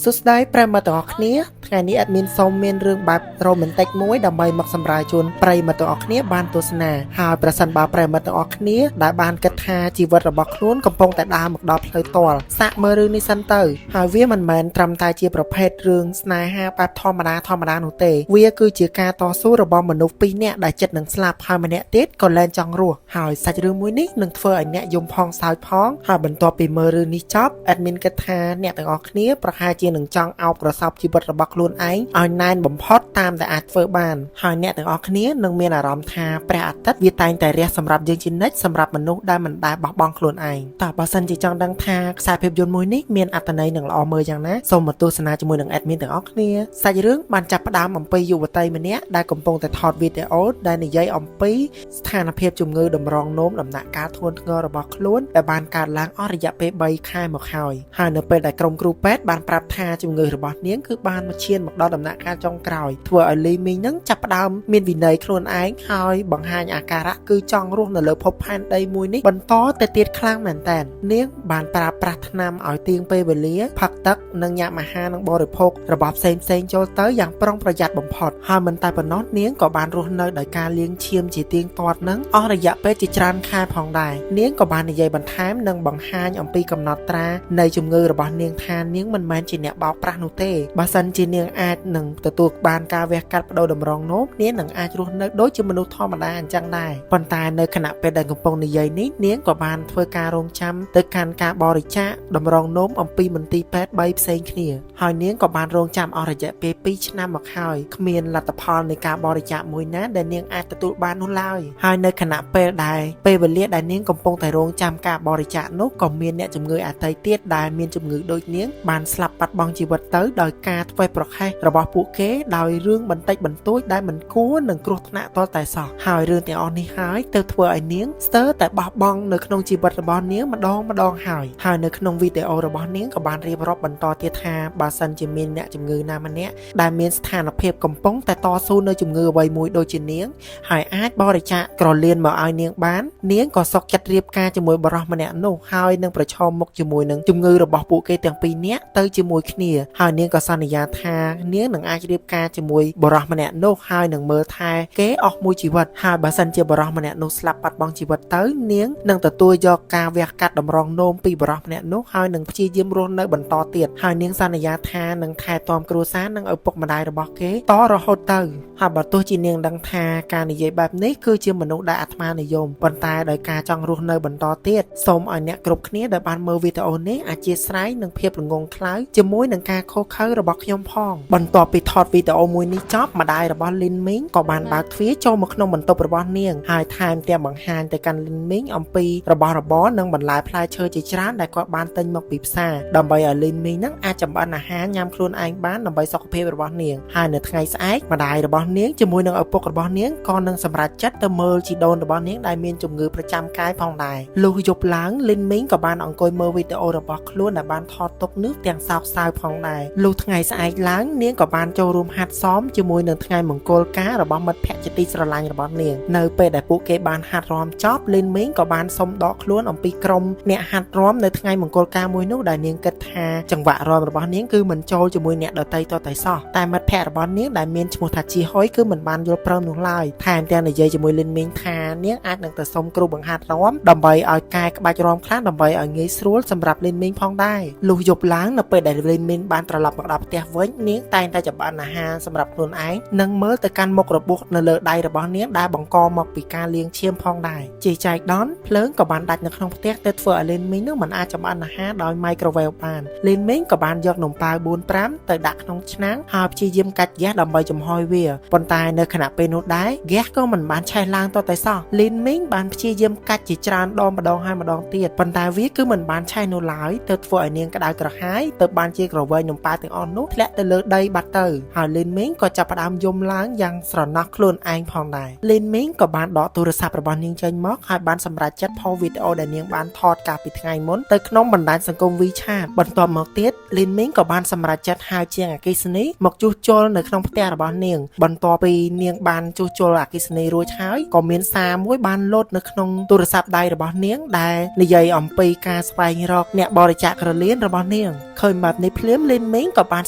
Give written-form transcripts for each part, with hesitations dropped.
សួស្តីប្រិយមិត្តទាំងអស់គ្នាថ្ងៃនេះ admin សូមមានរឿងបែប romantic មួយដើម្បីមកសម្រាយជូនប្រិយមិត្តទាំងអស់គ្នាបានទស្សនាហើយប្រសិនបើប្រិយមិត្តទាំងអស់គ្នាដែលបានគិតថាជីវិតរបស់ខ្លួនកំពុងតែដើរមកដល់ផ្លូវទាល់សាកមើលរឿងនេះសិនទៅហើយវាមិនមែនត្រឹមតែជាប្រភេទរឿងស្នេហាបែបធម្មតាធម្មតានោះទេវាគឺជាការតស៊ូរបស់មនុស្សពីរនាក់ដែលចិត្តនឹងស្លាប់ហើយម្នាក់ទៀតក៏លែងចង់រស់ហើយសាច់រឿងមួយនេះនឹងធ្វើឲ្យអ្នកយំផងសើចផងហើយបន្ទាប់ពីមើលរឿងនេះចប់ admin គិតថាអ្នកទាំងអស់គ្នាប្រហែលជានឹងចង់អោបក្រសោបជីវិតរបស់ខ្លួនឯងឲ្យណែនបំផុតតាមដែលអាចធ្វើបានហើយអ្នកទាំងអស់គ្នានឹងមានអារម្មណ៍ថាព្រះអាទិត្យវាតែងតែរះសម្រាប់យើងជានិច្ចសម្រាប់មនុស្សដែលមិនដែលបោះបង់ខ្លួនឯងតើបើសិនជាចង់ដឹងថាខ្សែភាពយន្តមួយនេះមានអត្ថន័យនិងល្អមើលយ៉ាងណាសូមមកទស្សនាជាមួយនឹង admin ទាំងអស់គ្នាសាច់រឿងបានចាប់ផ្ដើមអំពីយុវតីម្នាក់ដែលកំពុងតែថតវីដេអូដែលនិយាយអំពីស្ថានភាពជំងឺតម្រងនោមដំណាក់កាលធ្ងន់ធ្ងររបស់ខ្លួនដែលបានកើតឡើងអស់រយៈពេល3ខែមកហើយហើយនៅពេលដែលក្រុមគ្រូពេទ្យបានប្រាប់ថាជំងឺរបស់នាងគឺបានមកឈានមកដល់ដំណាក់កាលចុងក្រោយធ្វើឲ្យលីមីងនឹងចាប់ផ្ដើមមានវិន័យខ្លួនឯងហើយបង្ហាញអាការៈគឺចង់រស់នៅលើភពផែនដីមួយនេះបន្តទៅទៀតខ្លាំងមែនតើនាងបានប្រើប្រាស់ថ្នាំឲ្យទៀងពេលវេលាផឹកទឹកនិងញ៉ាំអាហារនិងបរិភោគរបស់ផ្សេងផ្សេងៗចូលទៅយ៉ាងប្រុងប្រយ័ត្នបំផុតហើយមិនតែប៉ុណ្ណោះនាងក៏បានរស់នៅដោយការលាងឈាមជាទៀងទាត់នឹងអស់រយៈពេលជាច្រើនខែផងដែរនាងក៏បាននិយាយបន្ថែមនិងបង្ហាញអំពីកំណត់ត្រានៃជំងឺរបស់នាងថានាងមិនមែនជាអ្នកបោកប្រាស់នោះទេបើសិនជានាងអាចនឹងទទួលបានការវះកាត់ប្ដូរតម្រងនោមនាងនឹងអាចរស់នៅដូចជាមនុស្សធម្មតាអញ្ចឹងដែរប៉ុន្តែនៅខណៈពេលដែលកំពុងនិយាយនេះនាងក៏បានធ្វើការរងចាំទៅកាន់ការបរិច្ចាគតម្រងនោមអំពីមន្ទីរពេទ្យ3ផ្សេងគ្នាហើយនាងក៏បានរងចាំអស់រយៈពេល2ឆ្នាំមកហើយគ្មានលទ្ធផលនៃការបរិច្ចាគមួយណាដែលនាងអាចទទួលបាននោះឡើយហើយនៅខណៈពេលដែលពេលវេលាដែលនាងកំពុងតែរងចាំការបរិច្ចាគនោះក៏មានអ្នកជំងឺអតីតទៀតដែលមានជំងឺដូចនាងបានស្លាប់បាត់បង់ជីវិតទៅដោយការធ្វេសប្រហែសរបស់ពួកគេដោយរឿងបន្តិចបន្តួចដែលមិនគួរនឹងគ្រោះថ្នាក់ទាល់តែសោះហើយរឿងទាំងអស់នេះហើយទើបធ្វើឲ្យនាងស្ទើរតែបោះបង់នៅក្នុងជីវិតរបស់នាងម្ដងម្ដងហើយហើយនៅក្នុងវីដេអូរបស់នាងក៏បានរៀបរាប់បន្តទៀតថាបើសិនជាមានអ្នកជំងឺណាម្នាក់ដែលមានស្ថានភាពកំពុងតែតស៊ូនៅជំងឺអ្វីមួយដូចជានាងហើយអាចបរិច្ចាគក្រលៀនមកឲ្យនាងបាននាងក៏សុខចិត្តរៀបការជាមួយបុរសម្នាក់នោះហើយនឹងប្រឈមមុខជាមួយនឹងជំងឺរបស់ពួកគេទាំងពីរនាក់ទៅជាមួយគ្នាហើយនាងក៏សន្យាថានាងនឹងអាចរៀបការជាមួយបុរសម្នាក់នោះហើយនឹងមើលថែគេអស់មួយជីវិតហើយបើសិនជាបុរសម្នាក់នោះស្លាប់បាត់បង់ជីវិតទៅនាងនឹងទទួលយកការវះកាត់តម្រងនោមពីបុរសម្នាក់នោះហើយនឹងព្យាយាមរស់នៅបន្តទៀតហើយនាងសន្យាថានឹងថែទាំគ្រួសារនិងឪពុកម្ដាយរបស់គេតរហូតទៅហើយបើទោះជានាងដឹងថាការនិយាយបែបនេះគឺជាមនុស្សដែលអាត្មានិយមប៉ុន្តែដោយការចង់រស់នៅបន្តទៀតសូមឲ្យអ្នកគ្រប់គ្នាដែលបានមើលវីដេអូនេះអធ្យាស្រ័យនឹងភាពល្ងង់ខ្លៅជាមួយនឹងការខុសខើរបស់ខ្ញុំផងបន្ទាប់ពីថតវីដេអូមួយនេះចប់ម្ដាយរបស់លីនមីងក៏បានបើកទ្វារចូលមកក្នុងបន្ទប់របស់នាងហើយថែមទាំងបង្ហាញទៅកាន់លីនមីងអំពីរបស់របរនិងបន្លែផ្លែឈើជាច្រើនដែលគាត់បានទិញមកពីផ្សារដើម្បីឲ្យលីនមីងនឹងអាចចម្អិនអាហារញ៉ាំខ្លួនឯងបានដើម្បីសុខភាពរបស់នាងហើយនៅថ្ងៃស្អែកម្ដាយរបស់នាងជាមួយនឹងឪពុករបស់នាងក៏នឹងសម្រេចចិត្តទៅមើលជីដូនរបស់នាងដែលមានជំងឺប្រចាំកាយផងដែរលុះយប់ឡើងលីនមីងក៏បានអង្គុយមើលវីដេអូរបស់ខ្លួនដែលបានថតទុកនោះទាំងសោកសៅផងដែរលុះថ្ងៃស្អែកឡើងនាងក៏បានចូលរួមហាត់សមជាមួយនឹងថ្ងៃមង្គលការរបស់មិត្តភក្តិជាទីស្រឡាញ់របស់នាងនៅពេលដែលពួកគេបានហាត់រាំចប់លីនមីងក៏បានសុំដកខ្លួនអំពីក្រុមអ្នកហាត់រាំនៅថ្ងៃមង្គលការមួយនោះដែលនាងគិតថាចង្វាក់រាំរបស់នាងគឺមិនចូលជាមួយអ្នកដទៃតតែសោះតែមិត្តភក្តិរបស់នាងដែលមានឈ្មោះថាជីហុយគឺមិនបានយល់ព្រមនោះឡើយថែមទាំងនិយាយជាមួយលីនមីងថានាងអាចនឹងទៅសុំគ្រូបង្ហាត់រាំដើម្បីឲ្យកែក្បាច់រាំខ្លះដើម្បីឲ្យងាយស្រួលសម្រាប់លីនមីងផងដែរលុះយប់ឡើងនៅពេលដែលលីនមីងបានត្រឡប់មកដល់ផ្ទះវិញនាងតែងតែចម្អិនអាហារសម្រាប់ខ្លួនឯងនិងមើលទៅកាន់មុខរបួសនៅលើដៃរបស់នាងដែលបង្កមកពីការលាងឈាមផងដែរជាចែកដនភ្លើងក៏បានដាច់នៅក្នុងផ្ទះទៅធ្វើឲ្យលីនមីងនឹងមិនអាចចម្អិនអាហារដោយ microwave បានលីនមីងក៏បានយកនំប៉ាវ4 5ទៅដាក់ក្នុងឆ្នាំងហើយព្យាយាមកាច់ហ្គាសដើម្បីចំហុយវាប៉ុន្តែនៅខណៈពេលនោះដែរហ្គាសក៏មិនបានឆេះឡើងតតែសោះលីនមីងបានព្យាយាមកាច់ជាច្រើនដងម្ដងហើយម្ដងទៀតប៉ុន្តែវាគឺមិនបានឆេះនោះឡើយទៅធ្វើឲ្យនាងក្តៅក្រហាយទៅបានជាក្រវែងនំប៉ាវទាំងអស់នោះធ្លាក់ទៅលើ លើដីបាត់ទៅហើយលីនមីងក៏ចាប់ផ្ដើមយំឡើងយ៉ាងស្រណោះខ្លួនឯងផងដែរលីនមីងក៏បានដកទូរស័ព្ទរបស់នាងចេញមកហើយបានសម្រេចចិត្តផុសវីដេអូដែលនាងបានថតកាលពីថ្ងៃមុនទៅក្នុងបណ្ដាញសង្គម WeChat បន្ទាប់មកទៀតលីនមីងក៏បានសម្រេចចិត្តហៅជាងអគ្គិសនីមកជួសជុលនៅក្នុងផ្ទះរបស់នាងបន្ទាប់ពីនាងបានជួសជុលអគ្គិសនីរួចហើយក៏មានសារមួយបានលោតនៅក្នុងទូរស័ព្ទដៃរបស់នាងដែលនិយាយអំពីការស្វែងរកអ្នកបរិច្ចាគក្រលៀនរបស់នាងឃើញបែបនេះភ្លាមលីនមីងក៏បា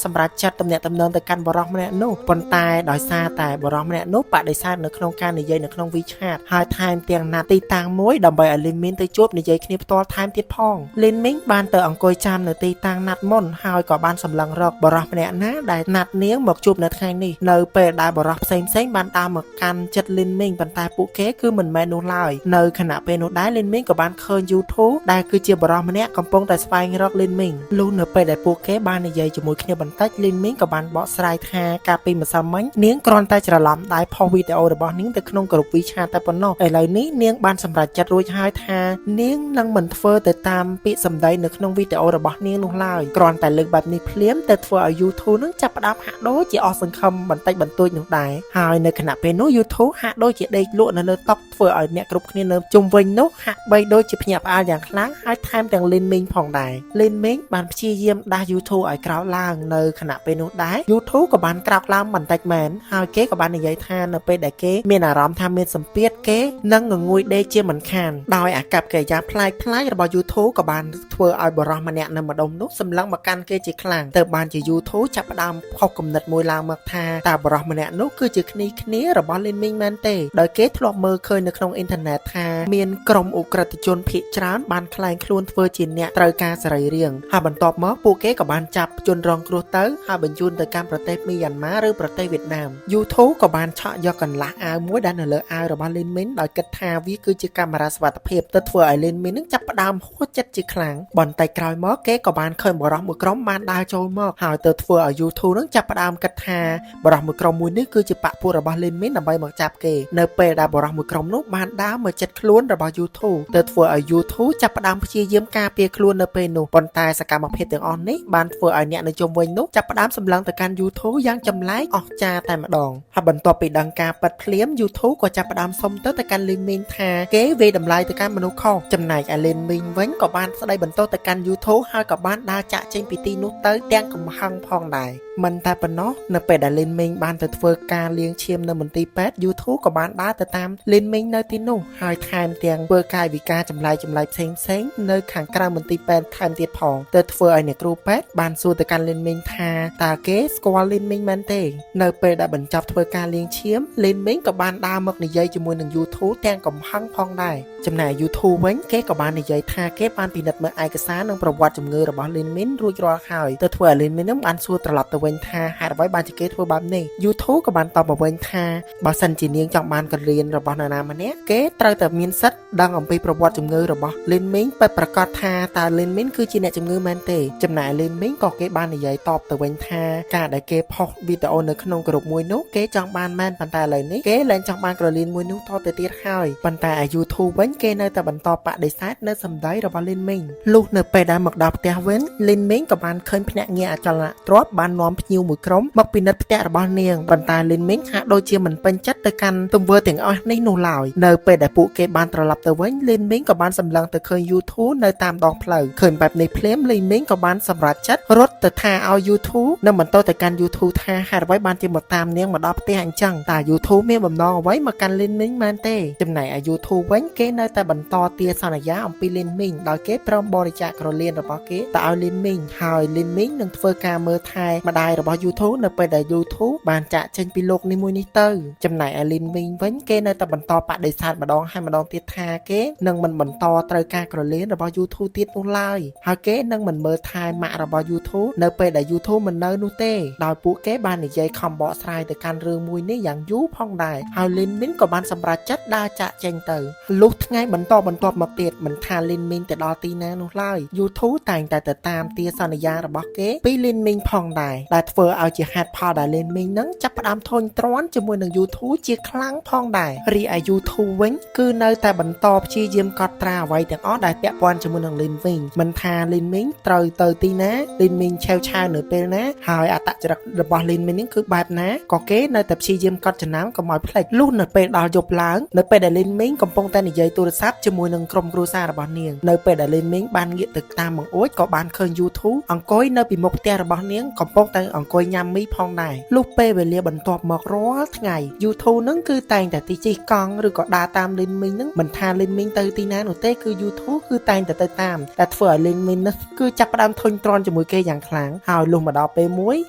នសម្រេចចិត្តទំនាក់ទំនងទៅកាន់បុរសម្នាក់នោះប៉ុន្តែដោយសារតែបុរសម្នាក់នោះបដិសេធនៅក្នុងការនិយាយនៅក្នុង WeChat ហើយថែមទាំងណាត់ទីតាំងមួយដើម្បីឲ្យលីនមីងទៅជួបនិយាយគ្នាផ្ទាល់ថែមទៀតផងលីនមីងបានទៅអង្គុយចាំនៅទីតាំងណាត់មុនហើយក៏បានសម្លឹងរកបុរសម្នាក់ណាដែលណាត់នាងមកជួបនៅថ្ងៃនេះនៅពេលដែលបុរសផ្សេងៗបានដើរមកកាន់ចិត្តលីនមីងប៉ុន្តែពួកគេគឺមិនមែននោះឡើយនៅខណៈពេលនោះដែរលីនមីងក៏បានឃើញ YouTube ដែលគឺជាបុរសម្នាក់កំពុងតែស្វែងរកលីនមីងលុះនៅពេលដែលពួកគេបាននិយាយជាមួយគ្នាបន្តិចលីនមីងក៏បានបកស្រាយថាកាលពីម្សិលមិញនាងគ្រាន់តែច្រឡំដៃផុសវីដេអូរបស់នាងទៅក្នុងក្រុម WeChat តែប៉ុណ្ណោះឥឡូវនេះនាងបានសម្រេចចិត្តរួចហើយថានាងនឹងមិនធ្វើទៅតាមពាក្យសម្ដីនៅក្នុងវីដេអូរបស់នាងនោះឡើយគ្រាន់តែលើកបែបនេះភ្លាមទៅធ្វើឲ្យ YouTube នឹងចាប់ផ្ដើមហាក់ដូចជាអស់សង្ឃឹមបន្តិចបន្តួចនោះដែរហើយនៅខណៈពេលនោះ YouTube ហាក់ដូចជាដេកលក់នៅលើតុធ្វើឲ្យអ្នកគ្រប់គ្នានៅជុំវិញនោះហាក់បីដូចជាភ្ញាក់ផ្អើលយ៉ាងខ្លាំងហើយថែមទាំងលីនមីងផងដែរលីនមីងបានព្យាយាមដាស់ YouTube ឲ្យក្រោកឡើងនៅខណៈពេលនោះដែរ YouTube ក៏បានក្រោកឡើងបន្តិចមែនហើយគេក៏បាននិយាយថានៅពេលដែលគេមានអារម្មណ៍ថាមានសម្ពាធគេនឹងងងុយដេកជាមិនខានដោយអាកប្បកិរិយាប្លែកៗរបស់ YouTube ក៏បានធ្វើឲ្យបុរសម្នាក់នៅម្ដុំនោះសម្លឹងមកកាន់គេជាខ្លាំងទៅបានជា YouTube ចាប់ផ្ដើមខុសគំនិតមួយឡើងមកថាតើបុរសម្នាក់នោះគឺជាគ្នាគ្នារបស់លីនមីងមែនទេដោយគេធ្លាប់មើលឃើញនៅក្នុងអ៊ីនធឺណិតថាមានក្រុមឧក្រិដ្ឋជនភៀសច្រើនបានក្លែងខ្លួនធ្វើជាអ្នកត្រូវការសរីរាង្គហើយបន្ទាប់មកពួកគេក៏បានចាប់ជនរងគ្រោះទៅហើយបញ្ជូនទៅកាន់ប្រទេសមីយ៉ាន់ម៉ាឬប្រទេសវៀតណាម YouTube ក៏បានឆក់យកកន្លះអាវមួយដែលនៅលើអាវរបស់លីនមីនដោយគិតថាវាគឺជាកាមេរ៉ាសុវត្ថិភាពទៅធ្វើឲ្យលីនមីននឹងចាប់ផ្ដើមហួសចិត្តជាខ្លាំងបន្តិចក្រោយមកគេក៏បានឃើញបុរសមួយក្រុមបានដើរចូលមកហើយទៅធ្វើឲ្យ YouTube នឹងចាប់ផ្ដើមគិតថាបុរសមួយក្រុមមួយនេះគឺជាបក្សពួករបស់លីនមីនដើម្បីមកចាប់គេនៅពេលដែលបុរសមួយក្រុមនោះបានដើរមកចិត្តខ្លួនរបស់ YouTube ទៅធ្វើឲ្យ YouTube ចាប់ផ្ដើមព្យាយាមការពារខ្លួននៅពេលនោះប៉ុន្តែសកម្មភាពទាំងអស់នេះបានធ្វើឲ្យអ្នកនៅជុំវិញនោះចាប់ផ្ដើមសម្លឹងទៅកាន់ YouTube យ៉ាងចម្លែកអស្ចារ្យតែម្ដងហើយបន្ទាប់ពីដឹងការពិតភ្លាម YouTube ក៏ចាប់ផ្ដើមសុំទៅទៅកាន់លីនមីងថាគេវាយតម្លៃទៅកាន់មនុស្សខុសចំណែកឯលីនមីងវិញក៏បានស្ដីបន្ទោសទៅកាន់ YouTube ហើយក៏បានដើរចាក់ចេញពីទីនោះទៅទាំងកំហឹងផងដែរមិនតែប៉ុណ្ណោះនៅពេលដែលលីនមីងបានទៅធ្វើការលាងឈាមនៅមន្ទីរពេទ្យ YouTube ក៏បានដើរទៅតាមលីនមីងនៅទីនោះហើយថែមទាំងធ្វើកាយវិការចម្លែកចម្លែកផ្សេងផ្សេងៗនៅខាងក្រៅមន្ទីរពេទ្យថែមទៀតផងទៅធ្វើឲ្យអ្នកគ្រូពេទ្យបានសួរទៅកាន់លីនមីងថាតើគេស្គាល់លីនមីងមែនទេនៅពេលដែលបញ្ចប់ធ្វើការលាងឈាមលីនមីងក៏បានដើរមកនិយាយជាមួយនឹង YouTube ទាំងកំហឹងផងដែរចំណែក YouTube វិញគេក៏បាននិយាយថាគេបានពិនិត្យមើលឯកសារនិងប្រវត្តិជំងឺរបស់លីនមីនរួចរាល់ហើយទៅធ្វើឲ្យលីនមីននឹងបានសួរត្រឡប់ទៅវិញថាហេតុអ្វីបានជាគេធ្វើបែបនេះ YouTube ក៏បានតបមកវិញថាបើសិនជានាងចង់បានកលៀនរបស់នរណាម្នាក់គេត្រូវតែមានសិទ្ធិដឹងអំពីប្រវត្តិជំងឺរបស់លីនមីងពិតប្រាកដថាតើលីនមីងគឺជាអ្នកជំងឺមែនទេចំណែកលីនមីងក៏គេបាននិយាយតបទៅវិញថាការដែលគេផុសវីដេអូនៅក្នុងក្រុមមួយនោះគេចង់បានមែនប៉ុន្តែឥឡូវនេះគេលែងចង់បានក្រលៀនមួយនោះតទៅទៀតហើយប៉ុន្តែឯ YouTube វិញគេនៅតែបន្តបដិសេធនៅសម្ដីរបស់លីនមីងលុះនៅពេលដែលមកដល់ផ្ទះវិញលីនមីងក៏បានឃើញភ្នាក់ងារអចលនទ្រព្យបាននាំភ្ញៀវមួយក្រុមមកពិនិត្យផ្ទះរបស់នាងប៉ុន្តែលីនមីងហាក់ដូចជាមិនពេញចិត្តទៅកាន់ទង្វើទាំងអស់នេះនោះឡើយនៅពេលដែលពួកគេបានត្រឡប់ទៅវិញលីនមីងក៏បានសម្លឹងទៅឃើញ YouTube នៅតាមដងផ្លូវឃើញបែបនេះភ្លាមលីនមីងក៏បានសម្រេចចិត្តរត់ទៅថាឲ្យ YouTube និងបន្តទៅកាន់ YouTube ថាហេតុអ្វីបានជាមកតាមនាងមកដល់ផ្ទះអញ្ចឹងតើ YouTube មានបំណងអ្វីមកកាន់លីនមីងមែនទេចំណែកឯ YouTube វិញគេនៅតែបន្តទាសន្យាអំពីលីនមីងដោយគេព្រមបរិច្ចាគក្រលៀនរបស់គេទៅឲ្យលីនមីងហើយលីនមីងនឹងធ្វើការមើលថែម្ដាយរបស់ YouTube នៅពេលដែល YouTube បានចាក់ចេញពីលោកនេះមួយនេះទៅចំណែកឯលីនមីងវិញគេនៅតែបន្តបដិសេធម្ដងហើយម្ដងទៀតថាគេនឹងមិនបន្តត្រូវការក្រលៀនរបស់ YouTube ទៀតនោះឡើយហើយគេនឹងមិនមើលថែម៉ាក់របស់ YouTube នៅពេលដែល YouTube មិននៅនោះទេដោយពួកគេបាននិយាយខំបកស្រាយទៅកាន់រឿងមួយនេះយ៉ាងយូរផងដែរហើយលីនមីនក៏បានសម្រេចចិត្តដើរចាក់ចេញទៅលុះថ្ងៃបន្តបន្ទាប់មកទៀតមិនថាលីនមីនទៅដល់ទីណានោះឡើយ YouTube តែងតែទៅតាមទាសន្យារបស់គេពីលីនមីងផងដែរដែលធ្វើឲ្យជាហេតុផលដែលលីនមីងនឹងចាប់ផ្ដើមធុញទ្រាន់ជាមួយនឹង YouTube ជាខ្លាំងផងដែររីឯ YouTube វិញគឺនៅតែបន្តព្យាយាមកត់ត្រាអ្វីទាំងអស់ដែលពាក់ព័ន្ធជាមួយនឹងលីនមីងមិនថាលីនមីងត្រូវទៅទីណាលីនមីងឆេវឆាវនៅពេលណា ហើយអត្តចរិតរបស់លីនមីងនេះគឺបែបណាក៏គេនៅតែព្យាយាមកត់ចំណាំកុំឲ្យភ្លេចលុះនៅពេលដល់យប់ឡើងនៅពេលដែលលីនមីងកំពុងតែនិយាយទូរស័ព្ទជាមួយនឹងក្រុមគ្រួសាររបស់នាងនៅពេលដែលលីនមីងបានងាកទៅតាមបង្អួចក៏បានឃើញ YouTube អង្គុយនៅពីមុខផ្ទះរបស់នាងកំពុងតែអង្គុយញ៉ាំមីផងដែរលុះពេលវេលាបន្ទាប់មករាល់ថ្ងៃ YouTube នឹងគឺតែងតែទីជិះកង់ឬក៏ដើរតាមលីនមីងនឹងមិនថាលីនមីងទៅទីណានោះទេគឺ YouTube គឺតែងតែទៅតាមតែធ្វើឲ្យលីនមីងនឹងគឺចាប់ផ្ដើមធុញទ្រាន់ជាមួយគេយ៉ាងខ្លាំងហើយលុះមកដល់ពេលមួយ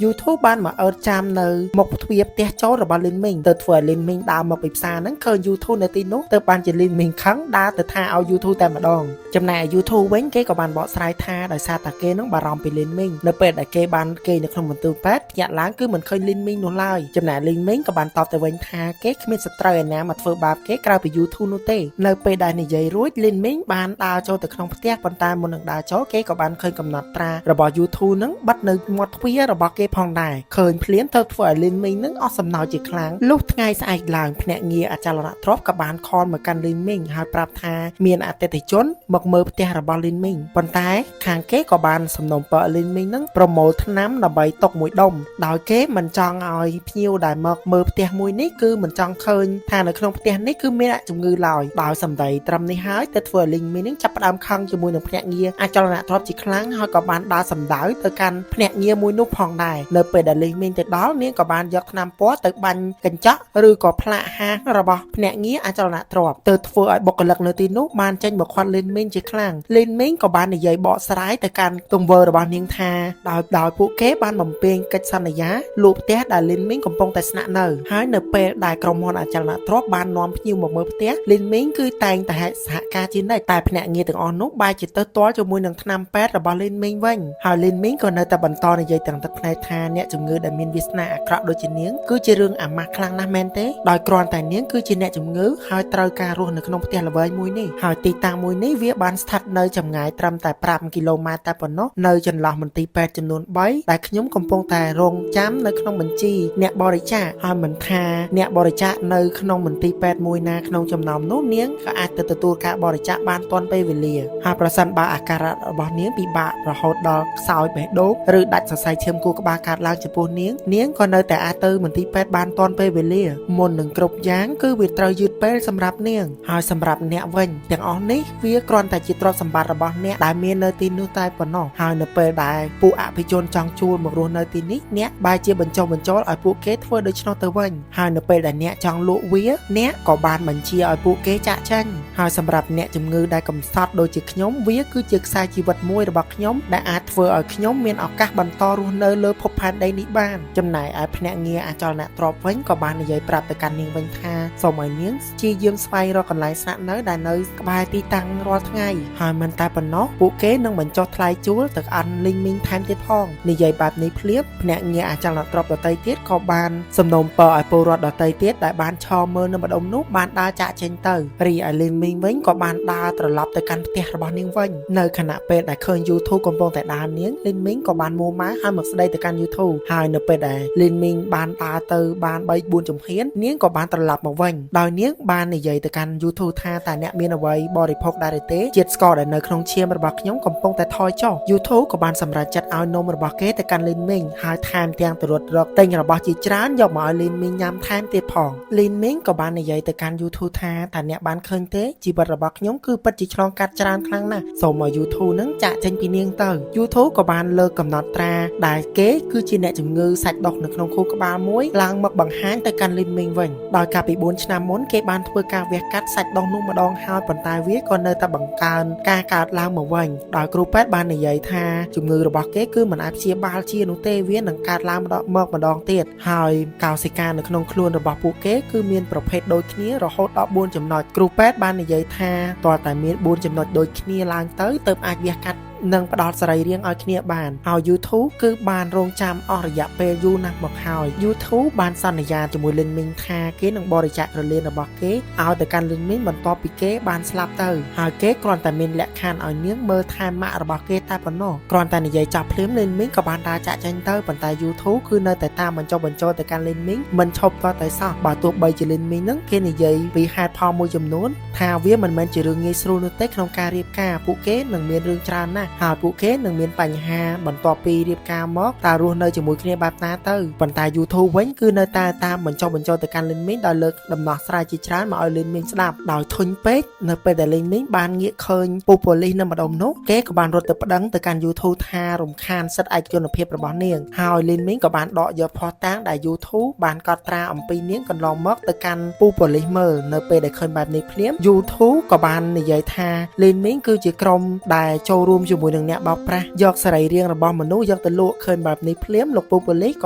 YouTube បានមកអើតចាំនៅមុខទ្វារផ្ទះចូលរបស់លីនមីងទៅធ្វើឲ្យលីនមីងដើរមកពីផ្សារហ្នឹងឃើញ YouTube នៅទីនោះទៅបានជាលីនមីងខឹងដើរទៅថាឲ្យ YouTube តែម្ដងចំណែកឯ YouTube វិញគេក៏បានបកស្រាយថាដោយសារតែគេនឹងបារម្ភពីលីនមីងនៅពេលដែលគេបានគេនៅក្នុងមន្ទីរពេទ្យភ្ញាក់ឡើងគឺមិនឃើញលីនមីងនោះឡើយចំណែកលីនមីងក៏បានតបទៅវិញថាគេគ្មានសត្រូវឯណាមកធ្វើបាបគេក្រៅពី YouTube នោះទេនៅពេលដែលនិយាយរួចលីនមីងបានដើរចូលទៅក្នុងផ្ទះប៉ុន្តែមុននឹងដើរចូលគេក៏បានឃើញកំណត់ត្រារបស់ YouTube នឹងបិទនៅមាត់ទ្វាររបស់គេផងដែរឃើញភ្លាមទៅធ្វើឲ្យលីនមីងនឹងអស់សំណើចជាខ្លាំងលុះថ្ងៃស្អែកឡើងភ្នាក់ងារអចលនទ្រព្យក៏បាន call មកកាន់លីនមីងហើយប្រាប់ថាមានអតិថិជនមកមើលផ្ទះរបស់លីនមីងប៉ុន្តែខាងគេក៏បានសំណូមពរឲ្យលីនមីងនឹងប្រមូលថ្នាំដើម្បីຕົកមួយដុំដោយគេមិនចង់ឲ្យភ្ញៀវដែលមកមើលផ្ទះមួយនេះគឺមិនចង់ឃើញថានៅក្នុងផ្ទះនេះគឺមានអ្នកជំងឺឡើយដោយសម្ដីត្រឹមនេះហើយទៅធ្វើឲ្យលីងមីងនឹងចាប់ផ្ដើមខឹងជាមួយនឹងភ្នាក់ងារអចលនទ្រព្យជាខ្លាំងហើយក៏បានដើរសម្ដៅទៅកាន់ភ្នាក់ងារមួយនោះផងដែរនៅពេលដែលលីងមីងទៅដល់នាងក៏បានយកថ្នាំពណ៌ទៅបាញ់កញ្ចក់ឬក៏ផ្លាកហាងរបស់ភ្នាក់ងារអចលនទ្រព្យទៅធ្វើឲ្យបុគ្គលិកនៅទីនោះបានចេញមកខាត់លីនមីងជាខ្លាំងលីនមីងក៏បាននិយាយបកស្រាយទៅកាន់ទង្វើរបស់នាងថាដោយពួកគេបានបំពេញកិច្ចសន្យាលក់ផ្ទះដែលលីនមីងកំពុងតែស្នាក់នៅហើយនៅពេលដែលក្រុមហ៊ុនអចលនទ្រព្យបាននាំភ្ញៀវមកមើលផ្ទះលីនមីងគឺតែងតែសហការជានិច្ចតែភ្នាក់ងារទាំងអស់នោះបែរជាទៅទាល់ជាមួយនឹងថ្នាំពេទ្យរបស់លីនមីងវិញហើយលីនមីងក៏នៅតែបន្តនិយាយទាំងទឹកភ្នែកថាអ្នកជំងឺដែលមានវាសនាអាក្រក់ដូចជានាងគឺជារឿងអាម៉ាស់ខ្លាំងណាស់មែនទេដោយគ្រាន់តែនាងគឺជាអ្នកជំងឺហើយត្រូវការរស់នៅក្នុងផ្ទះល្វែងមួយនេះហើយទីតាំងមួយនេះវាបានស្ថិតនៅចម្ងាយត្រឹមតែ5គីឡូម៉ែត្រតែប៉ុណ្ណោះនៅចន្លោះមន្ទីរពេទ្យចំនួន3ដែលខ្ញុំកំពុងតែរងចាំនៅក្នុងបញ្ជីអ្នកបរិច្ចាគហើយមិនថាអ្នកបរិច្ចាគនៅក្នុងមន្ទីរពេទ្យមួយណាក្នុងចំណោមនោះនាងក៏អាចទៅទទួលការបរិច្ចាគបានទាន់ពេលវេលាហើយប្រសិនបើអាការៈរបស់នាងពិបាករហូតដល់ខ្សោយបេះដូងឬដាច់សរសៃឈាមខួរក្បាលកើតឡើងចំពោះនាងនាងក៏នៅតែអាចទៅមន្ទីរពេទ្យបានទាន់ពេលវេលាមុននឹងគ្រប់យ៉ាងគឺវាត្រូវយឺតពេលសម្រាប់នាងហើយសម្រាប់អ្នកវិញទាំងអស់នេះវាគ្រាន់តែជាទ្រព្យសម្បត្តិរបស់អ្នកដែលមាននៅទីនោះតែប៉ុណ្ណោះហើយនៅពេលដែលពួកអភិជនចង់ជួលមករស់នៅទីនេះអ្នកបែរជាបញ្ចុះបញ្ចូលឲ្យពួកគេធ្វើដូច្នោះទៅវិញហើយនៅពេលដែលអ្នកចង់លក់វាអ្នកក៏បានបញ្ជាឲ្យពួកគេចាក់ចេញហើយសម្រាប់អ្នកជំងឺដែលកំសត់ដូចជាខ្ញុំវាគឺជាខ្សែជីវិតមួយរបស់ខ្ញុំដែលអាចធ្វើឲ្យខ្ញុំមានឱកាសបន្តរស់នៅលើភពផែនដីនេះបានចំណែកឯភ្នាក់ងារអចលនទ្រព្យវិញក៏បាននិយាយប្រាប់ទៅកាន់នាងវិញថាសូមឲ្យនាងព្យាយាមស្វែងរកកន្លែងស្នាក់នៅដែលនៅក្បែរទីតាំងរាល់ថ្ងៃហើយមិនតែប៉ុណ្ណោះពួកគេនឹងបញ្ចុះថ្លៃជួលទៅអានលីងមីងថែមទៀតផងនិយាយបែបនេះភ្លាមភ្នាក់ងារអចលនទ្រព្យដទៃទៀតក៏បានសំណូមពរឲ្យពលរដ្ឋដទៃទៀតដែលបានឈរមើលនៅម្ដុំនោះបានដើរចាកចេញទៅរីឯលីងមីងវិញក៏បានដើរត្រឡប់ទៅកាន់ផ្ទះរបស់នាងវិញនៅខណៈពេលដែលឃើញ YouTube កំពុងតែដើរនាងលីនមីងក៏បានមួម៉ៅហើយមកស្ដីទៅកាន់ YouTube ហើយនៅពេលដែលលីនមីងបានដើរទៅបាន3 4ជំហាននាងក៏បានត្រឡប់មកវិញដោយនាងបាននិយាយទៅកាន់ YouTube ថាតើអ្នកមានអ្វីបរិភោគដែរឬទេជាតិស្ករដែលនៅក្នុងឈាមរបស់ខ្ញុំកំពុងតែថយចុះ YouTube ក៏បានសម្រេចចិត្តឲ្យនំរបស់គេទៅកាន់លីនមីងហើយថែមទាំងទៅរត់រកទិញរបស់ជាច្រើនយកមកឲ្យលីនមីងញ៉ាំថែមទៀតផងលីនមីងក៏បាននិយាយទៅកាន់ YouTube ថាតើអ្នកបានឃើញទេជីវិតរបស់ខ្ញុំគឺពិតជាឆ្លងកាត់ច្រើនខ្លាំងណាស់សូមឲ្យ YouTube នឹងចាក់ចេញពីនាងទៅ YouTube ក៏បានលើកកំណត់ត្រាដែលគេគឺជាអ្នកជំងឺសាច់ដុះនៅក្នុងខួរក្បាលមួយឡើងមកបង្ហាញទៅកាន់លីនមីងវិញដោយកាលពី4ឆ្នាំមុនគេបានធ្វើការវះកាត់សាច់ដុះនោះម្ដងហើយប៉ុន្តែវាក៏នៅតែបង្កើនការកើតឡើងមកវិញដោយគ្រូពេទ្យបាននិយាយថាជំងឺរបស់គេគឺមិនអាចព្យាបាលជានោះទេវានឹងកើតឡើងម្ដងមកម្ដងទៀតហើយកោសិកានៅក្នុងខ្លួនរបស់ពួកគេគឺមានប្រភេទដូចគ្នារហូតដល់4ចំណុចគ្រូពេទ្យបាននិយាយថាទាល់តែមាន4ចំណុចដូចគ្នាឡើងទៅទើបអាចវះកាត់និងផ្ដល់សរីរាង្គឲ្យគ្នាបានហើយ YouTube គឺបានរងចាំអស់រយៈពេលយូរណាស់មកហើយ YouTube បានសន្យាជាមួយលិនមីងថាគេនឹងបរិច្ចាគក្រលៀនរបស់គេឲ្យទៅកាន់លិនមីងបន្ទាប់ពីគេបានស្លាប់ទៅហើយគេគ្រាន់តែមានលក្ខខណ្ឌឲ្យនាងមើលថែម៉ាក់របស់គេតែប៉ុណ្ណោះគ្រាន់តែនិយាយចាប់ភ្លាមលិនមីងក៏បានដើរចាក់ចេញទៅប៉ុន្តែ YouTube គឺនៅតែតាមបញ្ចុះបញ្ចូលទៅកាន់លិនមីងមិនឈប់តតែសោះបើទោះបីជាលិនមីងនឹងគេនិយាយពីហេតុផលមួយចំនួនថាវាមិនមែនជារឿងងាយស្រួលនោះទេក្នុងការរៀបការពួកគេនឹងមានរឿងច្រើនណាស់ ស់ហើយពួកគេនឹងមានបញ្ហាបន្ទាប់ពីរៀបការមកតើរស់នៅជាមួយគ្នាបែបណាទៅប៉ុន្តែ YouTube វិញគឺនៅតែតាមបញ្ចុះបញ្ចូលទៅកាន់លិនមីងដោយលើកដំណោះស្រាយជាច្រើនមកឲ្យលិនមីងស្ដាប់ដោយធុញពេកនៅពេលដែលលិនមីងបានងាកឃើញពូប៉ូលីសនៅម្ដុំនោះគេក៏បានរត់ទៅប្តឹងទៅកាន់ YouTube ថារំខានសិទ្ធិឯកជនភាពរបស់នាងហើយលិនមីងក៏បានដកយកភស្តុតាងដែល YouTube បានកត់ត្រាអំពីនាងកន្លងមកទៅកាន់ពូប៉ូលីសមើលនៅពេលដែលឃើញបែបនេះភ្លាម YouTube ក៏បាននិយាយថាលិនមីងគឺជាក្រុមដែលចូលរួមជាមួយនឹងអ្នកបោកប្រាស់យកសរីរាង្គរបស់មនុស្សយកទៅលក់ឃើញបែបនេះភ្លាមលោកពូប៉ូលីសក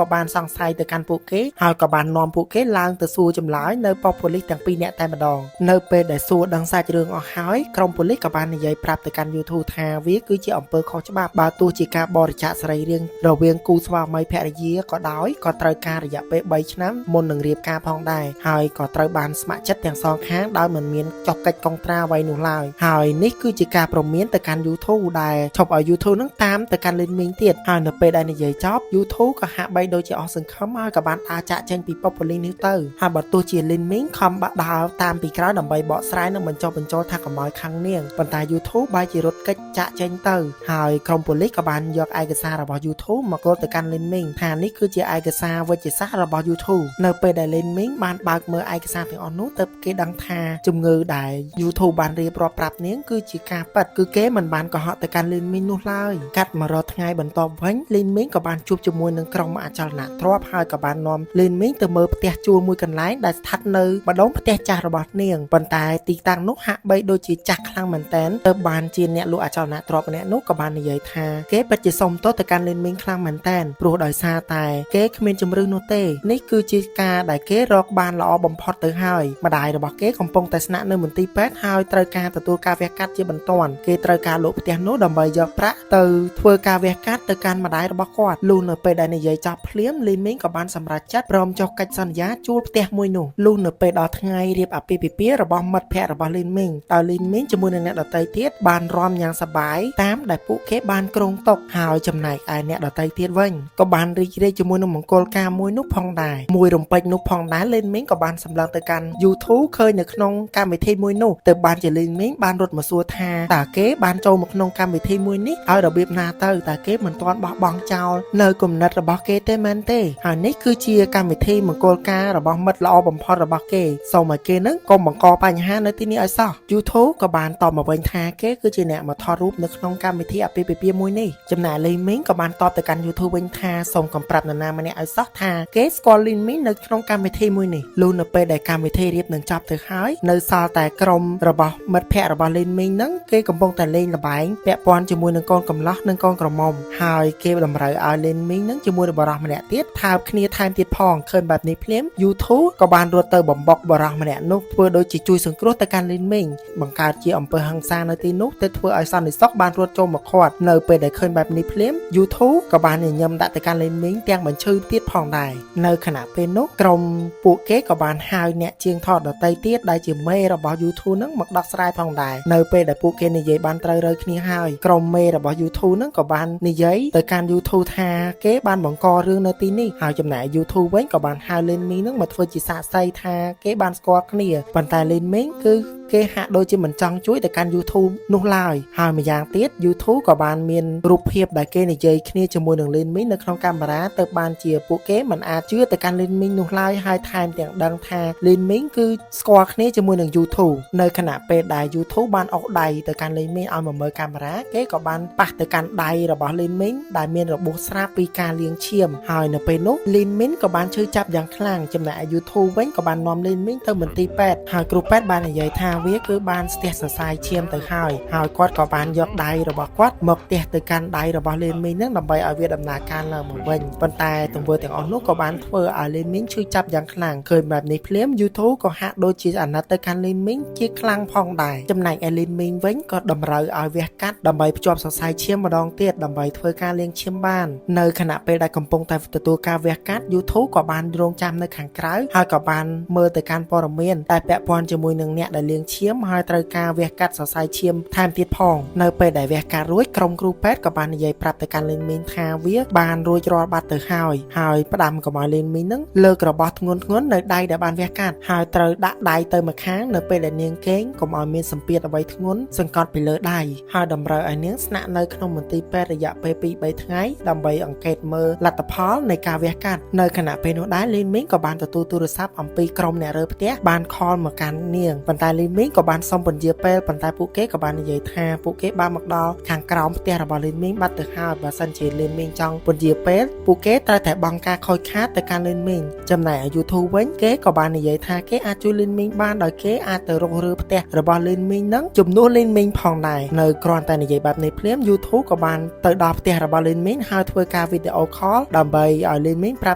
៏បានសង្ស័យទៅកាន់ពួកគេហើយក៏បាននាំពួកគេឡើងទៅសួរចម្លើយនៅប៉ុស្តិ៍ប៉ូលីសទាំងពីរនាក់តែម្ដងនៅពេលដែលសួរដឹងសាច់រឿងអស់ហើយក្រុមប៉ូលីសក៏បាននិយាយប្រាប់ទៅកាន់ YouTube ថាវាគឺជាអំពើខុសច្បាប់បើទោះជាការបរិច្ចាគសរីរាង្គរវាងគូស្វាមីភរិយាក៏ដោយក៏ត្រូវការរយៈពេល3ឆ្នាំមុននឹងរៀបការផងដែរហើយក៏ត្រូវបានស្ម័គ្រចិត្តទាំងសងខាងដោយមិនមានចុះកិច្ចកុងត្រាអ្វីនោះឡើយហើយនេះគឺជាការព្រមានទៅកាន់ YouTube ដែលឈប់ឲ្យ YouTube នឹងតាមទៅកាន់លិនមីងទៀតហើយនៅពេលដែលនិយាយចប់ YouTube ក៏ហាក់បីដូចជាអស់សង្ឃឹមហើយក៏បានដើរចាក់ចេញពីប៉ុស្តិ៍ប៉ូលីសនេះទៅហើយបើទោះជាលិនមីងខំបាក់ដើរតាមពីក្រោយដើម្បីបកស្រាយនិងបញ្ចុះបញ្ចូលថាកុំឲ្យខឹងនាងប៉ុន្តែ YouTube បែរជារត់គេចចាក់ចេញទៅហើយក្រុមប៉ូលីសក៏បានយកឯកសាររបស់ YouTube មកកល់ទៅកាន់លិនមីងថានេះគឺជាឯកសារវិទ្យាសាស្ត្ររបស់ YouTube នៅពេលដែលលិនមីងបានបើកមើលឯកសារទាំងអស់នោះទើបគេដឹងថាជំងឺដែល YouTube បានរៀបរាប់ប្រាប់នាងគឺជាការពិតគឺគេមិនបានកុហកទៅកាន់លិនមីងនោះឡើយកាត់មករកថ្ងៃបន្ទាប់វិញលិនមីងក៏បានជួបជាមួយនឹងក្រុមអចលនទ្រព្យហើយក៏បាននាំលិនមីងទៅមើលផ្ទះជួលមួយកន្លែងដែលស្ថិតនៅម្ដុំផ្ទះចាស់របស់នាងប៉ុន្តែទីតាំងនោះហាក់បីដូចជាចាស់ខ្លាំងមែនទែនទើបបានជាអ្នកលក់អចលនទ្រព្យម្នាក់នោះក៏បាននិយាយថាគេពិតជាសុំទោសទៅកាន់លិនមីងខ្លាំងមែនទែនព្រោះដោយសារតែគេគ្មានជម្រើសនោះទេនេះគឺជាការដែលគេរកបានល្អបំផុតទៅហើយម្ដាយរបស់គេកំពុងតែស្នាក់នៅមន្ទីរពេទ្យហើយត្រូវការទទួលការវះកាត់ជាបន្ទាន់គេត្រូវការលក់ផ្ទះនោះដើម្បីយកប្រាក់ទៅធ្វើការវះកាត់ទៅកាន់ម្ដាយរបស់គាត់លុះនៅពេលដែលនិយាយចប់ភ្លាមលីមីងក៏បានសម្រេចចិត្តព្រមចុះកិច្ចសន្យាជួលផ្ទះមួយនោះលុះនៅពេលដល់ថ្ងៃរៀបអាពាហ៍ពិពាហ៍របស់មិត្តភ័ក្តិរបស់លីមីងដោយលីមីងជាមួយនឹងអ្នកដទៃទៀតបានរាំយ៉ាងសប្បាយតាមដែលពួកគេបានគ្រោងទុកហើយចំណែកឯអ្នកដទៃទៀតវិញក៏បានរីករាយជាមួយនឹងមង្គលការមួយនោះផងដែរមួយរំពេចនោះផងដែរលីមីងក៏បានសម្លឹងទៅកាន់ YouTube ឃើញនៅក្នុងកម្មវិធីមួយនោះទើបបានជាលីមីងបានរត់មកសួរថាតើគេបានចូលមកក្នុងកម្មវិធីមួយនេះឲ្យរបៀបណាទៅតើគេមិនទាន់បោះបង់ចោលនៅគំនិតរបស់គេទេមែនទេហើយនេះគឺជាកម្មវិធីមង្គលការរបស់មិត្តល្អបំផុតរបស់គេសូមឲ្យគេនឹងកុំបង្កបញ្ហានៅទីនេះឲ្យសោះ YouTube ក៏បានតបមកវិញថាគេគឺជាអ្នកមកថតរូបនៅក្នុងកម្មវិធីអាពាហ៍ពិពាហ៍មួយនេះចំណែកលីមីងក៏បានតបទៅកាន់ YouTube វិញថាសូមកុំប្រាប់នរណាម្នាក់ឲ្យសោះថាគេស្គាល់លីមីងនៅក្នុងកម្មវិធីមួយនេះលុះនៅពេលដែលកម្មវិធីរៀបនឹងចប់ទៅហើយនៅសល់តែក្រុមរបស់មិត្តភ័ក្តិរបស់លីមីងហ្នឹងគេកំពុងតែលេងល្បែងពាក់ព័ន្ធជាមួយនឹងកូនកំលោះនិងកូនក្រមុំហើយគេតម្រូវឲ្យលីមីងហ្នឹងជាមួយនឹងបរិះម្នាក់ទៀតថើបគ្នាថែមទៀតផងឃើញបែបនេះភ្លាម YouTube ក៏បានរត់ទៅបំបុកបរិះម្នាក់នោះធ្វើដូចជាជួយសង្គ្រោះទៅកាន់លីមីងបង្កើតជាអំពើហិង្សានៅទីនោះទៅធ្វើឲ្យសន្តិសុខបានរត់ចូលមកឃាត់នៅពេលដែលឃើញបែបនេះភ្លាម YouTube ក៏បានញញឹមដាក់ទៅកាន់លីមីងទាំងបញ្ឈឺទៀតផងដែរនៅខណៈពេលនោះក្រុមពួកគេក៏បានហៅអ្នកជាងថតដទៃទៀតដែលជាមេរបស់ YouTube ហ្នឹងមកដោះស្រាយផងដែរនៅពេលដែលពួកគេនិយាយបានត្រូវរើគ្នាហើយក្រុមមេរបស់ YouTube ហ្នឹងក៏បាននិយាយទៅកាន់ YouTube ថាគេបានបង្ករឿងនៅទីនេះហើយចំណែក YouTube វិញក៏បានហៅ Lin Ming ហ្នឹងមកធ្វើជាសាក្សីថាគេបានស្គាល់គ្នាប៉ុន្តែ Lin Ming គឺគេហាក់ដូចជាមិនចង់ជួយទៅកាន់ YouTube នោះឡើយហើយម្យ៉ាងទៀត YouTube ក៏បានមានរូបភាពដែលគេនិយាយគ្នាជាមួយនឹង Lin Ming នៅក្នុងកាមេរ៉ាទៅបានជាពួកគេមិនអាចជឿទៅកាន់ Lin Ming នោះឡើយហើយថែមទាំងដឹងថា Lin Ming គឺស្គាល់គ្នាជាមួយនឹង YouTube នៅខណៈពេលដែល YouTube បានអុកដៃទៅកាន់ Lin Ming ឲ្យមកមើលកាមេរ៉ាគេក៏បានប៉ះទៅកាន់ដៃរបស់ Lin Ming ដែលមានរបួសស្រាប់ពីការលាងឈាមហើយនៅពេលនោះ Lin Ming ក៏បានឈឺចាប់យ៉ាងខ្លាំងចំណែកឯ YouTube វិញក៏បាននាំ Lin Ming ទៅមន្ទីរពេទ្យហើយគ្រូពេទ្យបាននិយាយថាវាគឺបានស្ទះសរសៃឈាមទៅហើយហើយគាត់ក៏បានយកដៃរបស់គាត់មកទះទៅកាន់ដៃរបស់ Lin Ming ហ្នឹងដើម្បីឲ្យវាដំណើរការឡើងមកវិញប៉ុន្តែទង្វើទាំងអស់នោះក៏បានធ្វើឲ្យ Lin Ming ឈឺចាប់យ៉ាងខ្លាំងឃើញបែបនេះភ្លាម YouTube ក៏ហាក់ដូចជាអាណិតទៅកាន់ Lin Ming ជាខ្លាំងផងដែរចំណែកឯ Lin Ming វិញក៏តម្រូវឲ្យវះកាត់ដើម្បីភ្ជាប់សរសៃឈាមម្ដងទៀតដើម្បីធ្វើការលាងឈាមបាននៅខណៈពេលដែលកំពុងតែទទួលការវះកាត់ YouTube ក៏បានរងចាំនៅខាងក្រៅហើយក៏បានមើលទៅកាន់ព័ត៌មានដែលពាក់ព័ន្ធជាមួយនឹងអ្នកដែលលាងឈាមហើយត្រូវការវះកាត់សរសៃឈាមថែមទៀតផងនៅពេលដែលវះកាត់រួចក្រុមគ្រូពេទ្យក៏បាននិយាយប្រាប់ទៅកាន់លីនមីងថាវាបានរួចរាល់បាត់ទៅហើយហើយផ្ដាំកុំឲ្យលីនមីងនឹងលើករបស់ធ្ងន់ធ្ងរនៅដៃដែលបានវះកាត់ហើយត្រូវដាក់ដៃទៅម្ខាងនៅពេលដែលនាងគេងកុំឲ្យមានសម្ពាធអ្វីធ្ងន់សង្កត់ពីលើដៃហើយតម្រូវឲ្យ ឲ្យនាងស្នាក់នៅក្នុងមន្ទីរពេទ្យរយៈពេល2-3ថ្ងៃដើម្បីអង្កេតមើលលទ្ធផលនៃការវះកាត់នៅខណៈពេលនោះដែរលីនមីងក៏បានទទួលទូរស័ព្ទអំពីក្រុមអ្នករើផ្ទះបាន call មកកាន់នាងប៉ុន្តែលីនមីងក៏បានសុំពន្យាពេលប៉ុន្តែពួកគេក៏បាននិយាយថាពួកគេបានមកដល់ខាងក្រោមផ្ទះរបស់លីនមីងបាត់ទៅហើយបើសិនជាលីនមីងចង់ពន្យាពេលពួកគេត្រូវតែបង់ការខូចខាតទៅកាន់លីនមីងចំណែកឯ YouTube វិញគេក៏បាននិយាយថាគេអាចជួយលីនមីងបានដោយគេអាចទៅរុករឺផ្ទះរបស់លីនមីងនឹងជំនួសលីនមីងផងដែរនៅគ្រាន់តែនិយាយបែបនេះភ្លាម YouTube ក៏បានទៅដល់ផ្ទះរបស់លីនមីងហើយធ្វើការវីដេអូ call ដើម្បីឲ្យលីនមីងប្រ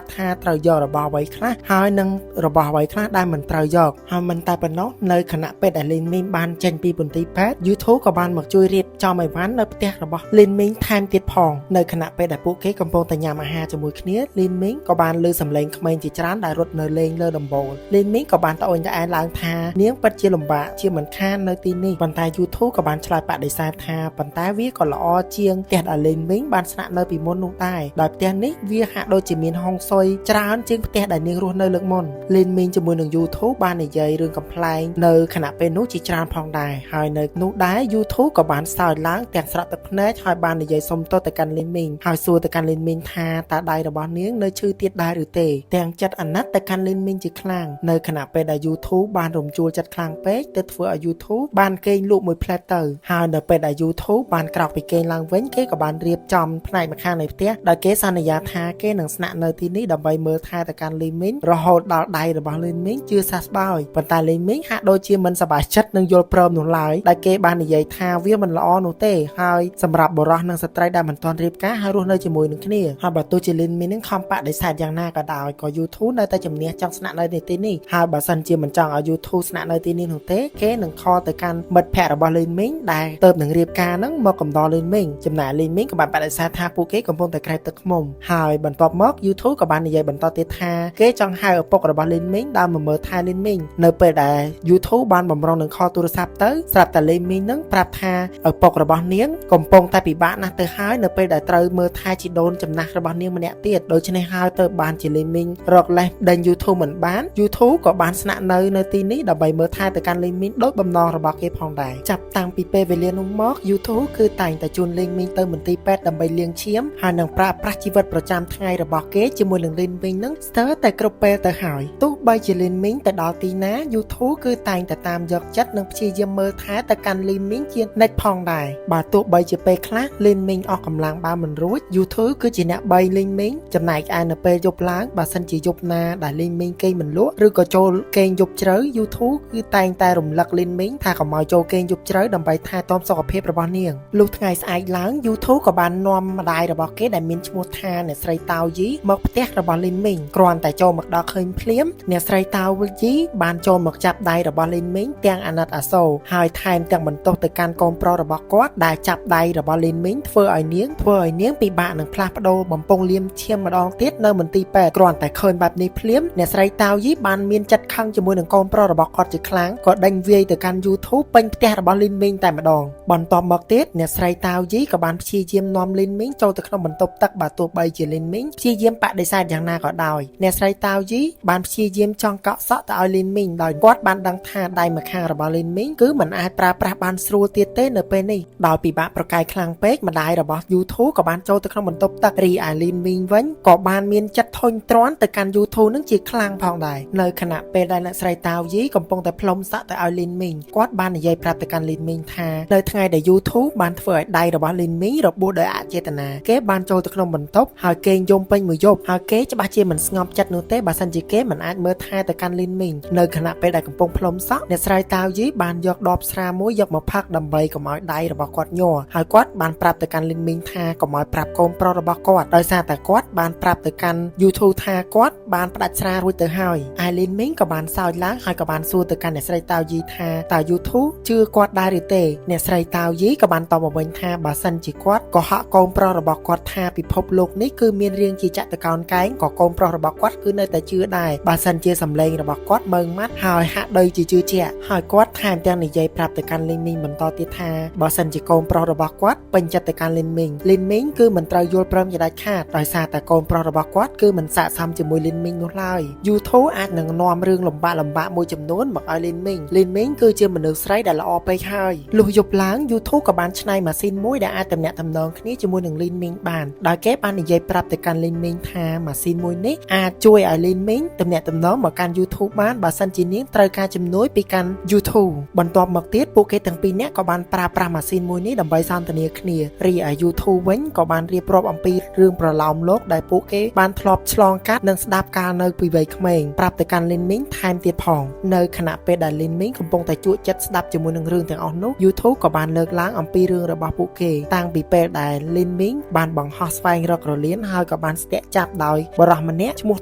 ាប់ថាត្រូវយករបស់អ្វីខ្លះហើយនិងរបស់អ្វីខ្លះដែលមិនត្រូវយកហើយមិនតែប៉ុណ្ណោះនៅខណៈពេលដែលលីនមីងបានចេញពីមន្ទីរពេទ្យ YouTube ក៏បានមកជួយរៀបចំអីវ៉ាន់នៅផ្ទះរបស់លីនមីងថែមទៀតផងនៅខណៈពេលដែលពួកគេកំពុងតែញ៉ាំអាហារជាមួយគ្នាលីនមីងក៏បានឮសំឡេងក្មេងជាច្រើនដែលរត់នៅលេងលើដំបូលលីនមីងក៏បានត្អូញត្អែរឡើងថានាងពិតជាលំបាកជាមិនខាននៅទីនេះប៉ុន្តែ YouTube ក៏បានឆ្លើយបដិសេធថាប៉ុន្តែវាក៏ល្អជាងផ្ទះដែលលីនមីងបានស្នាក់នៅពីមុននោះដែរដោយផ្ទះនេះវាហាក់ដូចជាមានហុងស៊ុយច្រើនជាងផ្ទះដែលនាងរស់នៅលើកមុនលីនមីងជាមួយនឹង YouTube បាននិយាយរឿងកំប្លែងនៅខណៈពេលនោះជាច្រើនផងដែរហើយនៅនោះដែរ YouTube ក៏បានសើចឡើងទាំងស្រក់ទឹកភ្នែកហើយបាននិយាយសុំទោសទៅកាន់លីនមីងហើយសួរទៅកាន់លីនមីងថាតើដៃរបស់នាងនៅឈឺទៀតដែរឬទេទាំងចិត្តអាណិតទៅកាន់លីនមីងជាខ្លាំងនៅខណៈពេលដែល YouTube បានរំជួលចិត្តខ្លាំងពេកទើបធ្វើឲ្យ YouTube បានគេងលក់មួយផ្លែតទៅហើយនៅពេលដែល YouTube បានក្រោកពីគេងឡើងវិញគេក៏បានរៀបចំផ្នែកម្ខាងនៃផ្ទះដោយគេសន្យាថាគេនឹងស្នាក់នៅទីនេះដើម្បីមើលថែទៅកាន់លីមីងរហូតដល់ដៃរបស់លីមីងជាសះស្បើយប៉ុន្តែលីមីងហាក់ដូចជាមិនសប្បាយចិត្តនឹងយល់ព្រមនោះឡើយដែលគេបាននិយាយថាវាមិនល្អនោះទេហើយសម្រាប់បុរសនិងស្ត្រីដែលមិនទាន់រៀបការហើយរស់នៅជាមួយនឹងគ្នាហើយបើទោះជាលីមីងនឹងខំបដិសេធយ៉ាងណាក៏ដោយក៏ YouTube នៅតែជំនះចង់ស្នាក់នៅទីនេះហើយបើសិនជាមិនចង់ឲ្យ YouTube ស្នាក់នៅទីនេះនោះទេគេនឹង call ទៅកាន់មិត្តភ័ក្តិរបស់លីមីងដែលទៅនឹងរៀបការហ្នឹងមកកំដរលីមីងចំណែកលីមីងក៏បានបដិសេធថាពួកគេកំពុងតែក្រេបទឹកឃ្មុំហើយបន្ទាប់មក YouTube ក៏បាននិយាយបន្តទៀតថាគេចង់ហៅឪពុករបស់លីមីងដើរមកមើលថែលីមីងនៅពេលដែល YouTube បានបំរុងនឹង call ទូរស័ព្ទទៅស្រាប់តែលីមីងនឹងប្រាប់ថាឪពុករបស់នាងកំពុងតែពិបាកណាស់ទៅហើយនៅពេលដែលត្រូវមើលថែជីដូនចំណាស់របស់នាងម្នាក់ទៀតដូច្នេះហើយទៅបានជាលីមីងរកលេសដេញ YouTube មិនបាន YouTube ក៏បានស្នាក់នៅនៅទីនេះដើម្បីមើលថែទៅកាន់លីមីងដោយបំណងរបស់គេផងដែរចាប់តាំងពីពេលវេលានោះមក YouTube គឺតែងតែជូនលីមីងទៅមន្ទីរពេទ្យដើម្បីលាងឈាមហើយនឹងប្រើប្រាស់ជីវិតប្រចាំថ្ងៃរបស់គេជាមួយនឹងលីមីងនឹងស្ទើរតែគ្រប់ពេលទៅហើយទោះបីជាលីមីងទៅដល់ទីណា YouTube គឺតែងតែតាមយកចិត្តនិងព្យាយាមមើលថែទៅកាន់លីមីងជានិច្ចផងដែរបើទោះបីជាពេលខ្លះលីមីងអស់កម្លាំងបើមិនរួច YouTube គឺជាអ្នកបីលីមីងចំណែកឯនៅពេលយប់ឡើងបើសិនជាយប់ណាដែលលីមីងគេងមិនលក់ឬក៏ចូលគេងយប់ជ្រៅ YouTube គឺតែងតែរំលឹកលីមីងថាកុំឲ្យចូលគេងយប់ជ្រៅដើម្បីថែទាំសុខភាពរបស់នាងលុះថ្ងៃស្អែកឡើង YouTube ក៏បាននាំម្ដាយរបស់គេដែលមានឈ្មោះថាអ្នកស្រីតាវយីមកផ្ទះរបស់លីមីងគ្រាន់តែចូលមកដល់ឃើញភ្លាមអ្នកស្រីតាវយីបានចូលមកចាប់ដៃរបស់លីមីងទាំងអាណិតអាសូរហើយថែមទាំងបន្ទោសទៅកាន់កូនប្រុសរបស់គាត់ដែលចាប់ដៃរបស់លីមីងធ្វើឲ្យនាងធ្វើឲ្យនាងពិបាកនឹងផ្លាស់ប្ដូរបំពង់លាមឈាមម្ដងទៀតនៅមន្ទីរពេទ្យគ្រាន់តែឃើញបែបនេះភ្លាមអ្នកស្រីតាវយីបានមានចិត្តខឹងជាមួយនឹងកូនប្រុសរបស់គាត់ជាខ្លាំងក៏ដេញវាយទៅកាន់ YouTube ពេញផ្ទះរបស់លីមីងតែម្ដងបន្ទាប់មកទៀតអ្នកស្រីតាវយីក៏បានព្យាយាមនាំលីមីងចូលទៅក្នុងបន្ទប់ទឹកបើទោះបីជាលីមីងព្យាយាមបដិសេធយ៉ាងណាក៏ដោយអ្នកស្រីតាវយីបានព្យាយាមចង់កក់សក់ទៅឲ្យលីមីងដោយគាត់បានដឹងថាដៃម្ខាងរបស់លីមីងគឺមិនអាចប្រើប្រាស់បានស្រួលទៀតទេនៅពេលនេះដោយពិបាកប្រកែកខ្លាំងពេកម្ដាយរបស់ YouTube ក៏បានចូលទៅក្នុងបន្ទប់ទឹករីឯលីមីងវិញក៏បានមានចិត្តធុញទ្រាន់ទៅកាន់ YouTube នឹងជាខ្លាំងផងដែរនៅខណៈពេលដែលអ្នកស្រីតាវយីកំពុងតែផ្លុំសក់ទៅឲ្យលីមីងគាត់បាននិយាយប្រាប់ទៅកាន់លីមីងថានៅថ្ងៃដែល YouTube បានធ្វើឲ្យដៃរបស់លីមីងរបួសដោយអចេតនាគេបានចូលទៅក្នុងបន្ទប់ហើយគេងយំពេញមួយយប់ហើយគេច្បាស់ជាមិនស្ងប់ចិត្តនោះទេបើសិនជាគេមិនអាចមើលថែទៅកាន់លីមីងនៅខណៈពេលដែលកំពុងផ្លុំសក់អ្នកស្រីតាវយីបានយកដបស្រាមួយយកមកផឹកដើម្បីកុំឲ្យដៃរបស់គាត់ញ័រហើយគាត់បានប្រាប់ទៅកាន់លីមីងថាកុំឲ្យប្រាប់កូនប្រុសរបស់គាត់ដោយសារតែគាត់បានប្រាប់ទៅកាន់ YouTube ថាគាត់បានផ្ដាច់ស្រារួចទៅហើយឯលីនមីងក៏បានសើចឡើងហើយក៏បានសួរទៅកាន់អ្នកស្រីតាវយីថាតើ YouTube ជឿគាត់ដែរឬទេអ្នកស្រីតាវយីក៏បានតបមកវិញថាបើសិនជាគាត់ក៏ហក់កូនប្រុសរបស់គាត់ថាពិភពលោកនេះគឺមានរាងជាចតុកោណកែងក៏កូនប្រុសរបស់គាត់គឺនៅតែជឿដែរបើសិនជាសម្លេងរបស់គាត់ម៉ឺងម៉ាត់ហើយហាក់ដូចជាជឿជាក់ហើយគាត់ថែមទាំងនិយាយប្រាប់ទៅកាន់លីនមីងបន្តទៀតថាបើសិនជាកូនប្រុសរបស់គាត់ពេញចិត្តទៅកាន់លីនមីងលីនមីងគឺមិនត្រូវយល់ព្រមជាដាច់ខាតដោយសារតែកូនប្រុសរបស់គាត់គឺមិនស័ក្តិសមជាមួយលីនមីងនោះឡើយ YouTube អាចនឹងនាំរឿងលំបាកលំបាកមួយចំនួនមកឲ្យលីនមីងលីនមីងគឺជាមនុស្សស្រីដែលល្អពេកហើយលុះយប់ឡើង YouTube ក៏បាន បានច្នៃម៉ាស៊ីនមួយដែលអាចទំនាក់ទំនងគ្នាជាមួយនឹង Lin Ming បានដោយគេបាននិយាយប្រាប់ទៅកាន់ Lin Ming ថាម៉ាស៊ីនមួយនេះអាចជួយឲ្យ Lin Ming ទំនាក់ទំនងមកកាន់ YouTube បានបើសិនជានាងត្រូវការជំនួយពីកាន់ YouTube បន្ទាប់មកទៀតពួកគេទាំងពីរនាក់ក៏បានប្រើប្រាស់ម៉ាស៊ីនមួយនេះដើម្បីសន្ទនាគ្នារីឯ YouTube វិញក៏បានរៀបរាប់អំពីរឿងប្រលោមលោកដែលពួកគេបានធ្លាប់ឆ្លងកាត់និងស្ដាប់កាលនៅពីវ័យក្មេងប្រាប់ទៅកាន់ Lin Ming ថែមទៀតផងនៅខណៈពេលដែល Lin Ming កំពុងតែជក់ចិត្តស្ដាប់ជាមួយនឹងរឿងទាំងអស់នោះ YouTube ក៏បានលើកឡើងអំពីរឿងរបស់ពួកគេតាំងពីពេលដែល Lin Ming បានបង្ហោះស្វែងរកក្រលៀនហើយក៏បានស្ទាក់ចាប់ដោយបុរសម្នាក់ឈ្មោះ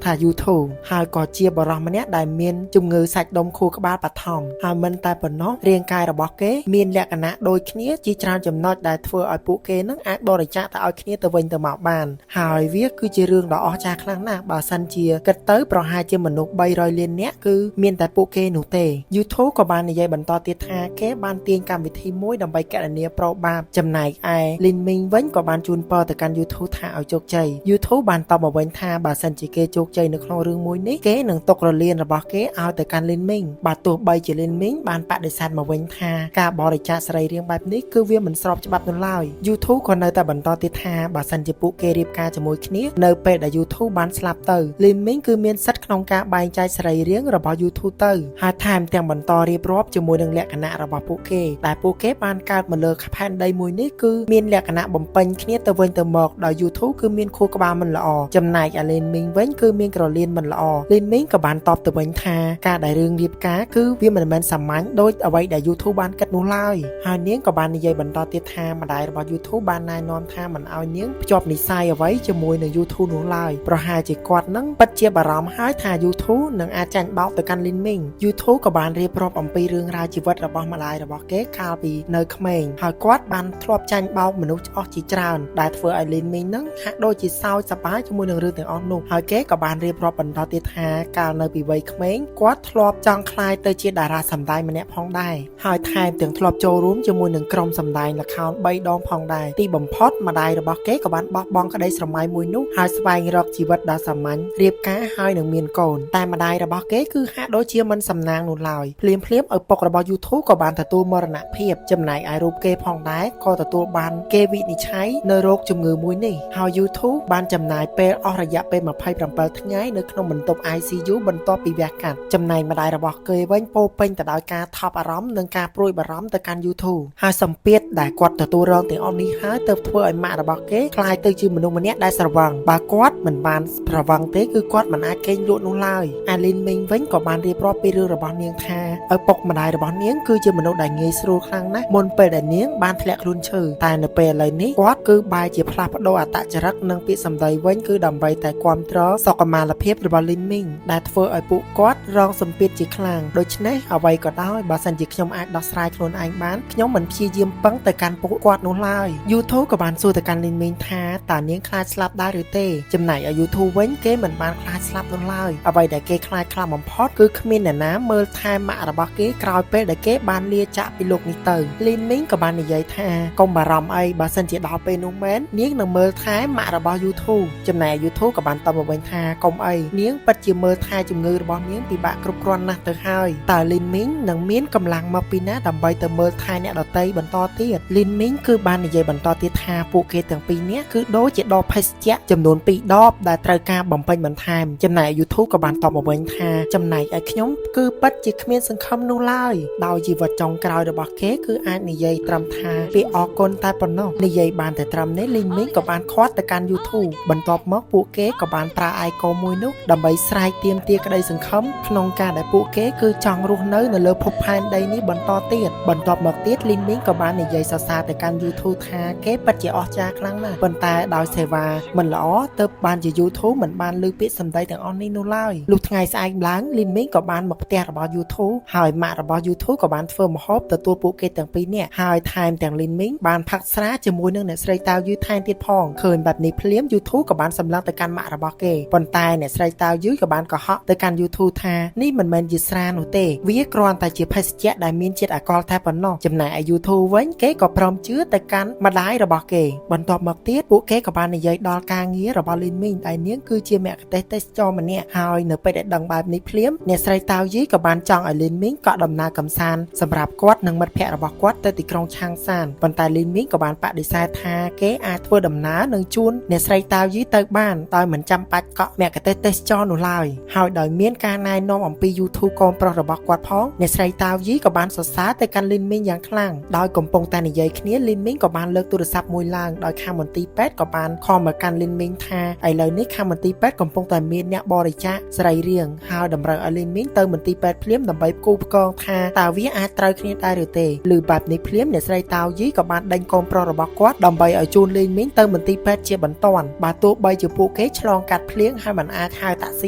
ថា YouTube ហើយក៏ជាបុរសម្នាក់ដែលមានជំងឺសាច់ដុំខួរក្បាលបឋមហើយមិនតែប៉ុណ្ណោះរាងកាយរបស់គេមានលក្ខណៈដូចគ្នាជាច្រើនចំណុចដែលធ្វើឲ្យពួកគេនឹងអាចបរិច្ចាគទៅឲ្យគ្នាទៅវិញទៅមកបានហើយវាគឺជារឿងដ៏អស្ចារ្យខ្លាំងណាស់បើសិនជាគិតទៅប្រហែលជាមនុស្ស300លាននាក់គឺមានតែពួកគេនោះទេ YouTube ក៏បាននិយាយបន្តទៀតថាគេបានទាញកម្មវិធីមួយដើម្បីកណនាប្រូបាបចំណែកឯ Lin Ming វិញក៏បានជូនពរទៅកាន់ YouTube ថាឲ្យជោគជ័យ YouTube បានតបមកវិញថាបើសិនជាគេជោគជ័យនៅក្នុងរឿងមួយនេះគេនឹងទុករលៀនរបស់គេឲ្យទៅកាន់ Lin Ming បាទទោះបីជា Lin Ming បានបដិសេធមកវិញថាការបរិច្ចាគសរីរាង្គបែបនេះគឺវាមិនស្របច្បាប់នោះឡើយ YouTube ក៏នៅតែបន្តទៀតថាបើសិនជាពួកគេរៀបការជាមួយគ្នានៅពេលដែល YouTube បានស្លាប់ទៅ Lin Ming គឺមានសិទ្ធិក្នុងការបែងចែកសរីរាង្គរបស់ YouTube ទៅហើយថែមទាំងបន្តរៀបរាប់ជាមួយនឹងលក្ខណៈរបស់ពួកគេដែលពួកគេបានកើតមកលើផែនដីមួយនេះគឺមានលក្ខណៈបំពេញគ្នាទៅវិញទៅមកដោយ YouTube គឺមានខួរក្បាលមិនល្អចំណែកឯ Lin Ming វិញគឺមានក្រលៀនមិនល្អ Lin Ming ក៏បានតបទៅវិញថាការដែលរឿងរៀបការគឺវាមិនមែនសាមញ្ញដូចអ្វីដែល YouTube បានគិតនោះឡើយហើយនាងក៏បាននិយាយបន្តទៀតថាម្ដាយរបស់ YouTube បានណែនាំថាមិនឲ្យនាងភ្ជាប់និស័យអ្វីជាមួយនឹង YouTube នោះឡើយប្រហែលជាគាត់នឹងពិតជាបារម្ភហើយថា YouTube នឹងអាចចាញ់បោកទៅកាន់ Lin Ming YouTube ក៏បានរៀបរាប់អំពីរឿងរ៉ាវជីវិតរបស់ម្ដាយរបស់គេកាលពីនៅក្មេងហើយគាត់បានធ្លាប់ចាញ់បោកមនុស្សអស់ជាច្រើនដែលធ្វើឲ្យ Lin Ming នឹងហាក់ដូចជាសោចសប្បាយជាមួយនឹងរឿងទាំងអស់នោះហើយគេក៏បានរៀបរាប់បន្តទៀតថាកាលនៅពីវ័យក្មេងគាត់ធ្លាប់ចង់ក្លាយទៅជាតារាសម្ដែងម្នាក់ផងដែរហើយថែមទាំងធ្លាប់ចូលរួមជាមួយនឹងក្រុមសម្ដែងល្ខោន3ដងផងដែរទីបំផុតម្ដាយរបស់គេក៏បានបោះបង់ក្តីស្រមៃមួយនោះហើយស្វែងរកជីវិតដ៏សាមញ្ញរៀបការហើយនឹងមានកូនតែម្ដាយរបស់គេគឺហាក់ដូចជាមិនសំណាងនោះឡើយភ្លាមភ្លាមឪពុករបស់ YouTube ក៏បានទទួលមរណភាពចំណែកឯរូបគេផងដែរក៏ទទួលបានគេវិនិច្ឆ័យនៅរោគជំងឺមួយនេះហើយ YouTube បានចំណាយពេលអស់រយៈពេល27ថ្ងៃនៅក្នុងបន្ទប់ ICU បន្ទាប់ពីវះកាត់ចំណែកម្ដាយរបស់គេវិញពោរពេញទៅដោយការថប់អារម្មណ៍និងការព្រួយបារម្ភទៅកាន់ YouTube ហើយសម្ពាធដែលគាត់ទទួលរងទាំងអស់នេះហើយទើបធ្វើឲ្យម៉ាក់របស់គេក្លាយទៅជាមនុស្សម្នាក់ដែលស្រវឹងបើគាត់មិនបានស្រវឹងទេគឺគាត់មិនអាចគេងលក់នោះឡើយអាលីនមីងវិញក៏បានរៀបរាប់ពីរឿងរបស់នាងថាឪពុកម្ដាយរបស់នាងគឺជាមនុស្សដែលងាយស្រួលខ្លាំងណាស់មុនពេលដែលនាងបានធ្លាក់ខ្លួនឈឺតែនៅពេលឥឡូវនេះគាត់គឺបែរជាផ្លាស់ប្ដូរអត្តចរិតនិងពាក្យសម្ដីវិញគឺដើម្បីតែគាំទ្រសុខុមាលភាពរបស់លីនមីងដែលធ្វើឲ្យពួកគាត់រងសម្ពាធជាខ្លាំងដូច្នេះអ្វីក៏ដោយបើសិនជាខ្ញុំអាចដោះស្រាយខ្លួនឯងបានខ្ញុំមិនព្យាយាមពឹងទៅកាន់ពួកគាត់នោះឡើយ YouTube ក៏បានសួរទៅកាន់លីនមីងថាតើនាងខ្លាចស្លាប់ដែរឬទេចំណែកឯ YouTube វិញគេមិនបានខ្លាចស្លាប់នោះឡើយអ្វីដែលគេខ្លាចខ្លាំងបំផុតគឺគ្មានអ្នកណាមើលថែម៉ាក់របស់គេក្រោយពេលដែលគេបានលាចាកពីលោកនេះទៅលីនមីងក៏បាននិយាយថាកុំបារម្ភអីបើសិនជាដល់ពេលនោះមែននាងនឹងមើលថែម៉ាក់របស់ YouTube ចំណែក YouTube ក៏បានតបមកវិញថាកុំអីនាងពិតជាមើលថែជំងឺរបស់នាងពិបាកគ្រប់គ្រាន់ណាស់ទៅហើយតើលីនមីងនឹងមានកម្លាំងមកពីណាដើម្បីទៅមើលថែអ្នកដទៃបន្តទៀតលីនមីងគឺបាននិយាយបន្តទៀតថាពួកគេទាំងពីរនាក់គឺដូចជាដបភេសជ្ជៈចំនួន2ដបដែលត្រូវការបំពេញបន្ថែមចំណែក YouTube ក៏បានតបមកវិញថាចំណែកឯខ្ញុំគឺពិតជាគ្មានសង្ឃឹមនោះឡើយដោយជីវិតចុងក្រោយរបស់គេគឺអាចនិយាយត្រឹមថាពាក្យអរគុណតែប៉ុណ្ណោះនិយាយបានតែត្រឹមនេះលីនមីងក៏បានខាត់ទៅកាន់ YouTube បន្ទាប់មកពួកគេក៏បានប្រើអាយកូមួយនោះដើម្បីស្រែកទាមទារក្តីសង្ឃឹមក្នុងការដែលពួកគេគឺចង់រស់នៅនៅលើភពផែនដីនេះបន្តទៀតបន្ទាប់មកទៀតលីនមីងក៏បាននិយាយសរសើរទៅកាន់ YouTube ថាគេពិតជាអស្ចារ្យខ្លាំងណាស់ប៉ុន្តែដោយសេវាមិនល្អទើបបានជា YouTube មិនបានលើពាក្យសម្ដីទាំងអស់នេះនោះឡើយលុះថ្ងៃស្អែកឡើងលីនមីងក៏បានមកផ្ទះរបស់ YouTube ហើយម៉ាក់របស់ YouTube ក៏បានធ្វើម្ហូបទទួលពួកគេទាំងពីរនាក់ហើយថែមទាំងលីនមីងបានផឹកស្រាជាមួយនឹងអ្នកស្រីតាវយឺថែមទៀតផងឃើញបែបនេះភ្លាម YouTube ក៏បានសម្លឹងទៅកាន់ម៉ាក់របស់គេប៉ុន្តែអ្នកស្រីតាវយឺក៏បានកុហកទៅកាន់ YouTube ថានេះមិនមែនជាស្រានោះទេវាគ្រាន់តែជាភេសជ្ជៈដែលមានជាតិអាល់កុលតែប៉ុណ្ណោះចំណែកឯ YouTube វិញគេក៏ព្រមជឿទៅកាន់ម្ដាយរបស់គេបន្ទាប់មកទៀតពួកគេក៏បាននិយាយដល់ការងាររបស់លីនមីងដែលនាងគឺជាមគ្គុទ្ទេសក៍ទេសចរម្នាក់ហើយនៅពេលដែលដឹងបែបនេះភ្លាមអ្នកស្រីតាវយីក៏បានចង់ឲ្យលីនមីងកក់ដំណើរកម្សាន្តសម្រាប់គាត់និងមិត្តភ័ក្តិរបស់គាត់ទៅទីក្រុងឆាង សានប៉ុន្តែលីនមីងក៏បានបដិសេធថាគេអាចធ្វើដំណើរនឹងជួនអ្នកស្រីតាវយីទៅបានដោយមិនចាំបាច់កក់មគ្គុទ្ទេសក៍ទេសចរនោះឡើយហើយដោយមានការណែនាំអំពី YouTube កូនប្រុសរបស់គាត់ផងអ្នកស្រីតាវយីក៏បានសរសើរទៅកាន់លីនមីងយ៉ាងខ្លាំងដោយកំពុងតែនិយាយគ្នាលីនមីងក៏បានលើកទូរស័ព្ទមួយឡើងដោយខាងមន្ទីរពេទ្យក៏បានខំមកកាន់លីនមីងថាឥឡូវនេះខាងមន្ទីរពេទ្យកំពុងតែមានអ្នកបរិច្ចាគសរីរាង្គហើយតម្រូវឲ្យលីនមីងទៅមន្ទីរពេទ្យភ្លាមដើម្បីគូផ្គងថាតើវាអាចត្រូវគ្នាដែរឬទេឬបែបនេះភ្លាមអ្នកស្រីតាវយីក៏បានដេញកូនប្រុសរបស់គាត់ដើម្បីឲ្យជូនលីនមីងទៅមន្ទីរពេទ្យជាបន្ទាន់បើទោះបីជាពួកគេឆ្លងកាត់ភ្លៀងហើយមិនអាចហៅតាក់ស៊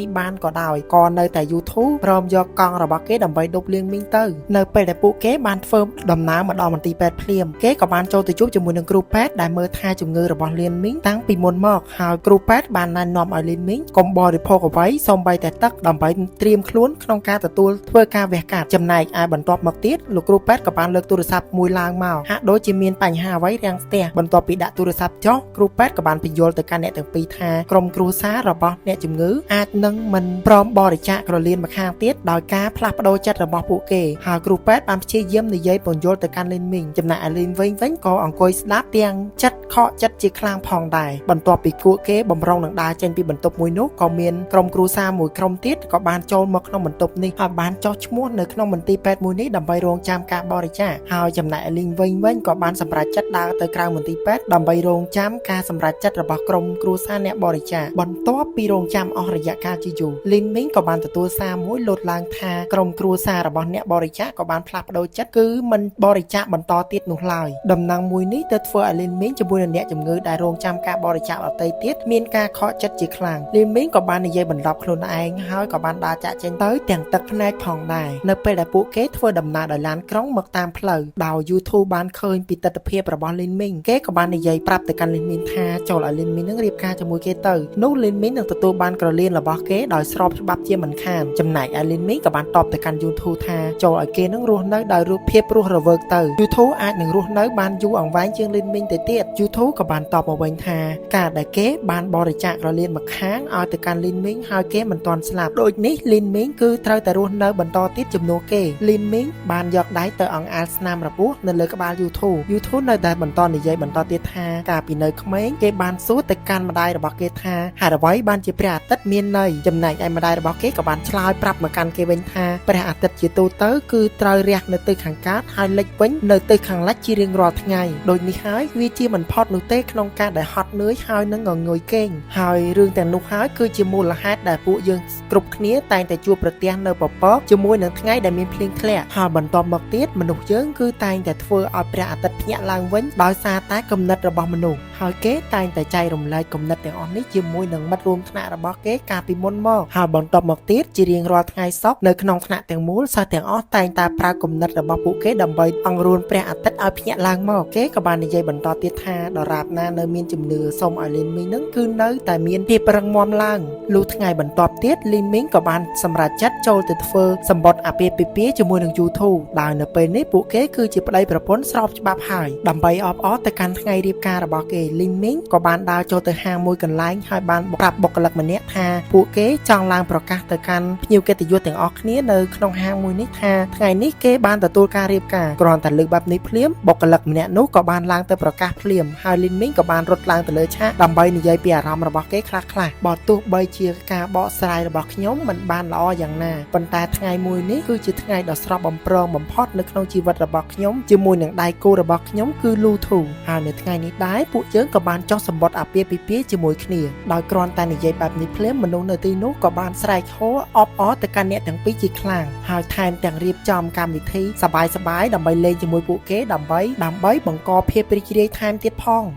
ីបានក៏ដោយក៏នៅតែ YouTube ព្រមយកកង់របស់គេដើម្បីដប់លៀងមីងទៅនៅពេលដែលពួកគេបានធ្វើដំណើរមកដល់មន្ទីរពេទ្យភ្លាមគេក៏បានចូលទៅជួបជាមួយនឹងគ្រូពេទ្យដែលមើលថែជំងឺរបស់លៀនមីងតាំងពីមុនមកហើយគ្រូពេទ្យបានណែនាំឲ្យលៀនមីងកុំបរិភោគអ្វីសូម្បីតែទឹកដើម្បីត្រៀមខ្លួនក្នុងការទទួលធ្វើការវះកាត់ចំណែកឯបន្ទាប់មកទៀតលោកគ្រូពេទ្យក៏បានលើកទូរស័ព្ទមួយឡើងមកហាក់ដូចជាមានបញ្ហាអ្វីរាំងស្ទះបន្ទាប់ពីដាក់ទូរស័ព្ទចុះគ្រូពេទ្យក៏បានពន្យល់ទៅកាន់អ្នកទាំងពីរថាក្រុមគ្រួសាររបស់អ្នកជំងឺអាចនឹងមិនព្រមបរិច្ចាគក្រលៀនម្ខាងទៀតដោយការផ្លាស់ប្ដូរចិត្តរបស់ពួកគេហើយគ្រូពេទ្យបានព្យាយាមនិយាយពន្យល់ទៅកាន់លីនមីងចំណែកឯលីនវិញវិញក៏អង្គុយស្ដាប់ទាំងចិត្តខកចិត្តជាខ្លាំងផងដែរបន្ទាប់ពីពួកគេបំរុងនឹងដើរចេញពីបន្ទប់មួយនោះក៏មានក្រុមគ្រួសារមួយក្រុមទៀតក៏បានចូលមកក្នុងបន្ទប់នេះហើយបានចុះឈ្មោះនៅក្នុងមន្ទីរពេទ្យមួយនេះដើម្បីរងចាំការបរិច្ចាគហើយចំណែកឯលីងវិញវិញក៏បានសម្រេចចិត្តដើរទៅក្រៅមន្ទីរពេទ្យដើម្បីរងចាំការសម្រេចចិត្តរបស់ក្រុមគ្រួសារអ្នកបរិច្ចាគបន្ទាប់ពីរងចាំអស់រយៈកាលជាយូរលីនមីងក៏បានទទួលសារមួយលោតឡើងថាក្រុមគ្រួសាររបស់អ្នកបរិច្ចាគក៏បានផ្លាស់ប្ដូរចិត្តគឺមិនបរិច្ចាគបន្តទៀតនោះឡើយដំណឹងមួយនេះទៅធ្វើឲ្យលីនមីងជាមួយនឹងអ្នកជំងឺដែលរងចាំការបរិច្ចាគដទៃទៀតមានការខកចិត្តជាខ្លាំងលីនមីងក៏បាននិយាយបន្លប់ខ្លួនឯងហើយក៏បានដើរចាក់ចេញទៅទាំងទឹកភ្នែកផងដែរនៅពេលដែលពួកគេធ្វើដំណើរដោយឡានក្រុងមកតាមផ្លូវដោយ YouTube បានឃើញពីទិដ្ឋភាពរបស់លីនមីងគេក៏បាននិយាយប្រាប់ទៅកាន់លីនមីងថាចូលឲ្យលីនមីងនឹងរៀបការជាមួយគេទៅនោះលីនមីងនឹងទទួលបានក្រលៀនរបស់គេដោយស្របច្បាប់ជាមិនខានចំណែកឯលីនមីងក៏បានតបទៅកាន់ YouTube ថាចូលឲ្យគេនឹងរស់នៅដោយរូបភាពរស់រវើកទៅ YouTube អាចនឹងរស់នៅបានយូរអង្វែងជាងលីនមីងទៅទៀត YouTube ក៏បានតបមកវិញថាការដែលគេបានបរិច្ចាគក្រលៀនម្ខាងឲ្យទៅកាន់លីនមីងហើយគេមិនទាន់ស្លាប់ដូចនេះលីនមីងគឺត្រូវតែរស់នៅបន្តទៀតជំនួសគេលីនមីងបានយកដៃទៅអង្អាលស្នាមរបួសនៅលើក្បាល YouTube YouTube នៅតែបន្តនិយាយបន្តទៀតថាកាលពីនៅក្មេងគេបានសួរទៅកាន់ម្ដាយរបស់គេថាហេតុអ្វីបានជាព្រះអាទិត្យមានន័យចំណែកឯម្ដាយរបស់គេក៏បានឆ្លើយប្រាប់មកកាន់គេវិញថាព្រះអាទិត្យជាទូទៅគឺត្រូវរះនៅទិសខាងកើតហើយលិចវិញនៅទិសខាងលិចជារៀងរាល់ថ្ងៃដូចនេះហើយវាជាមិនផុតនោះទេក្នុងការដែលហត់នឿយហើយនឹងងងុយគេងហើយរឿងទាំងនោះហើយគឺជាមូលហេតុដែលពួកយើងគ្រប់គ្នាតែងតែជួបប្រទះនៅពពកជាមួយនឹងថ្ងៃដែលមានភ្លៀងធ្លាក់ហើយបន្ទាប់មកទៀតមនុស្សយើងគឺតែងតែធ្វើឲ្យព្រះអាទិត្យភ្ញាក់ឡើងវិញដោយសារតែគំនិតរបស់មនុស្សហើយគេតែងតែចែករំលែកគំនិតទាំងអស់នេះជាមួយនឹងមិត្តរួមថ្នាក់របស់គេកាលពីមុនមកហើយបន្ទាប់មកទៀតជារៀងរាល់ថ្ងៃសុក្រនៅក្នុងថ្នាក់ទាំងមូលសិស្សទាំងអស់តែងតែប្រើគំនិតរបស់ពួកគេដើម្បីអង្រួនព្រះអាទិត្យឲ្យភ្ញាក់ឡើងមកគេក៏បាននិយាយបន្តទៀតថាដរាបណានៅមានជំនឿសូមឲ្យលីនមីងនឹងគឺនៅតែមានភាពរឹងមាំឡើងលុះថ្ងៃបន្ទាប់ទៀតលីនមីងក៏បានសម្រេចចិត្តចូលទៅធ្វើសម្បត្តិអាពាហ៍ពិពាហ៍ជាមួយនឹង YouTube ដោយនៅពេលនេះពួកគេគឺជាប្តីប្រពន្ធស្របច្បាប់ហើយដើម្បីអបអរទៅកាន់ថ្ងៃរៀបការរបស់គេលីនមីងក៏បានដើរចូលទៅហាងមួយកន្លែងហើយបានប្រាប់បុគ្គលិកម្នាក់ថាពួកគេចង់ឡើងប្រកាសទៅកាន់ភ្ញៀវកិត្តិយសទាំងអស់គ្នានៅក្នុងហាងមួយនេះថាថ្ងៃនេះគេបានទទួលការរៀបការគ្រាន់តែលើកបែបនេះភ្លាមបុគ្គលិកម្នាក់នោះក៏បានឡើងទៅប្រកាសភ្លាមហើយលីនមីងក៏បានរត់ឡើងទៅលើឆាកដើម្បីនិយាយពីអារម្មណ៍របស់គេខ្លះៗបើទោះបីជាការបកស្រាយរបស់ខ្ញុំមិនបានល្អយ៉ាងណាប៉ុន្តែថ្ងៃមួយនេះគឺជាថ្ងៃដ៏ស្រស់បំព្រងបំផុតនៅក្នុងជីវិតរបស់ខ្ញុំជាមួយនឹងដៃគូរបស់ខ្ញុំគឺលូធូហើយនៅថ្ងៃនេះដែរពួកយើងក៏បានចុះសម្បត្តិអាពាហ៍ពិពាហ៍ជាមួយគ្នាដោយគ្រាន់តែនិយាយបែបនេះភ្លាមមនុស្សនៅទីនោះក៏បានស្រែកហ៊ោអបអរទៅកាន់អ្នកទាំងពីរជាខ្លាំងហើយថែមទាំងរៀបចំកម្មវិធីសប្បាយៗដើម្បីលេងជាមួយពួកគេដើម្បីដើម្បីបង្កភាពរីករាយថែមទៀតផង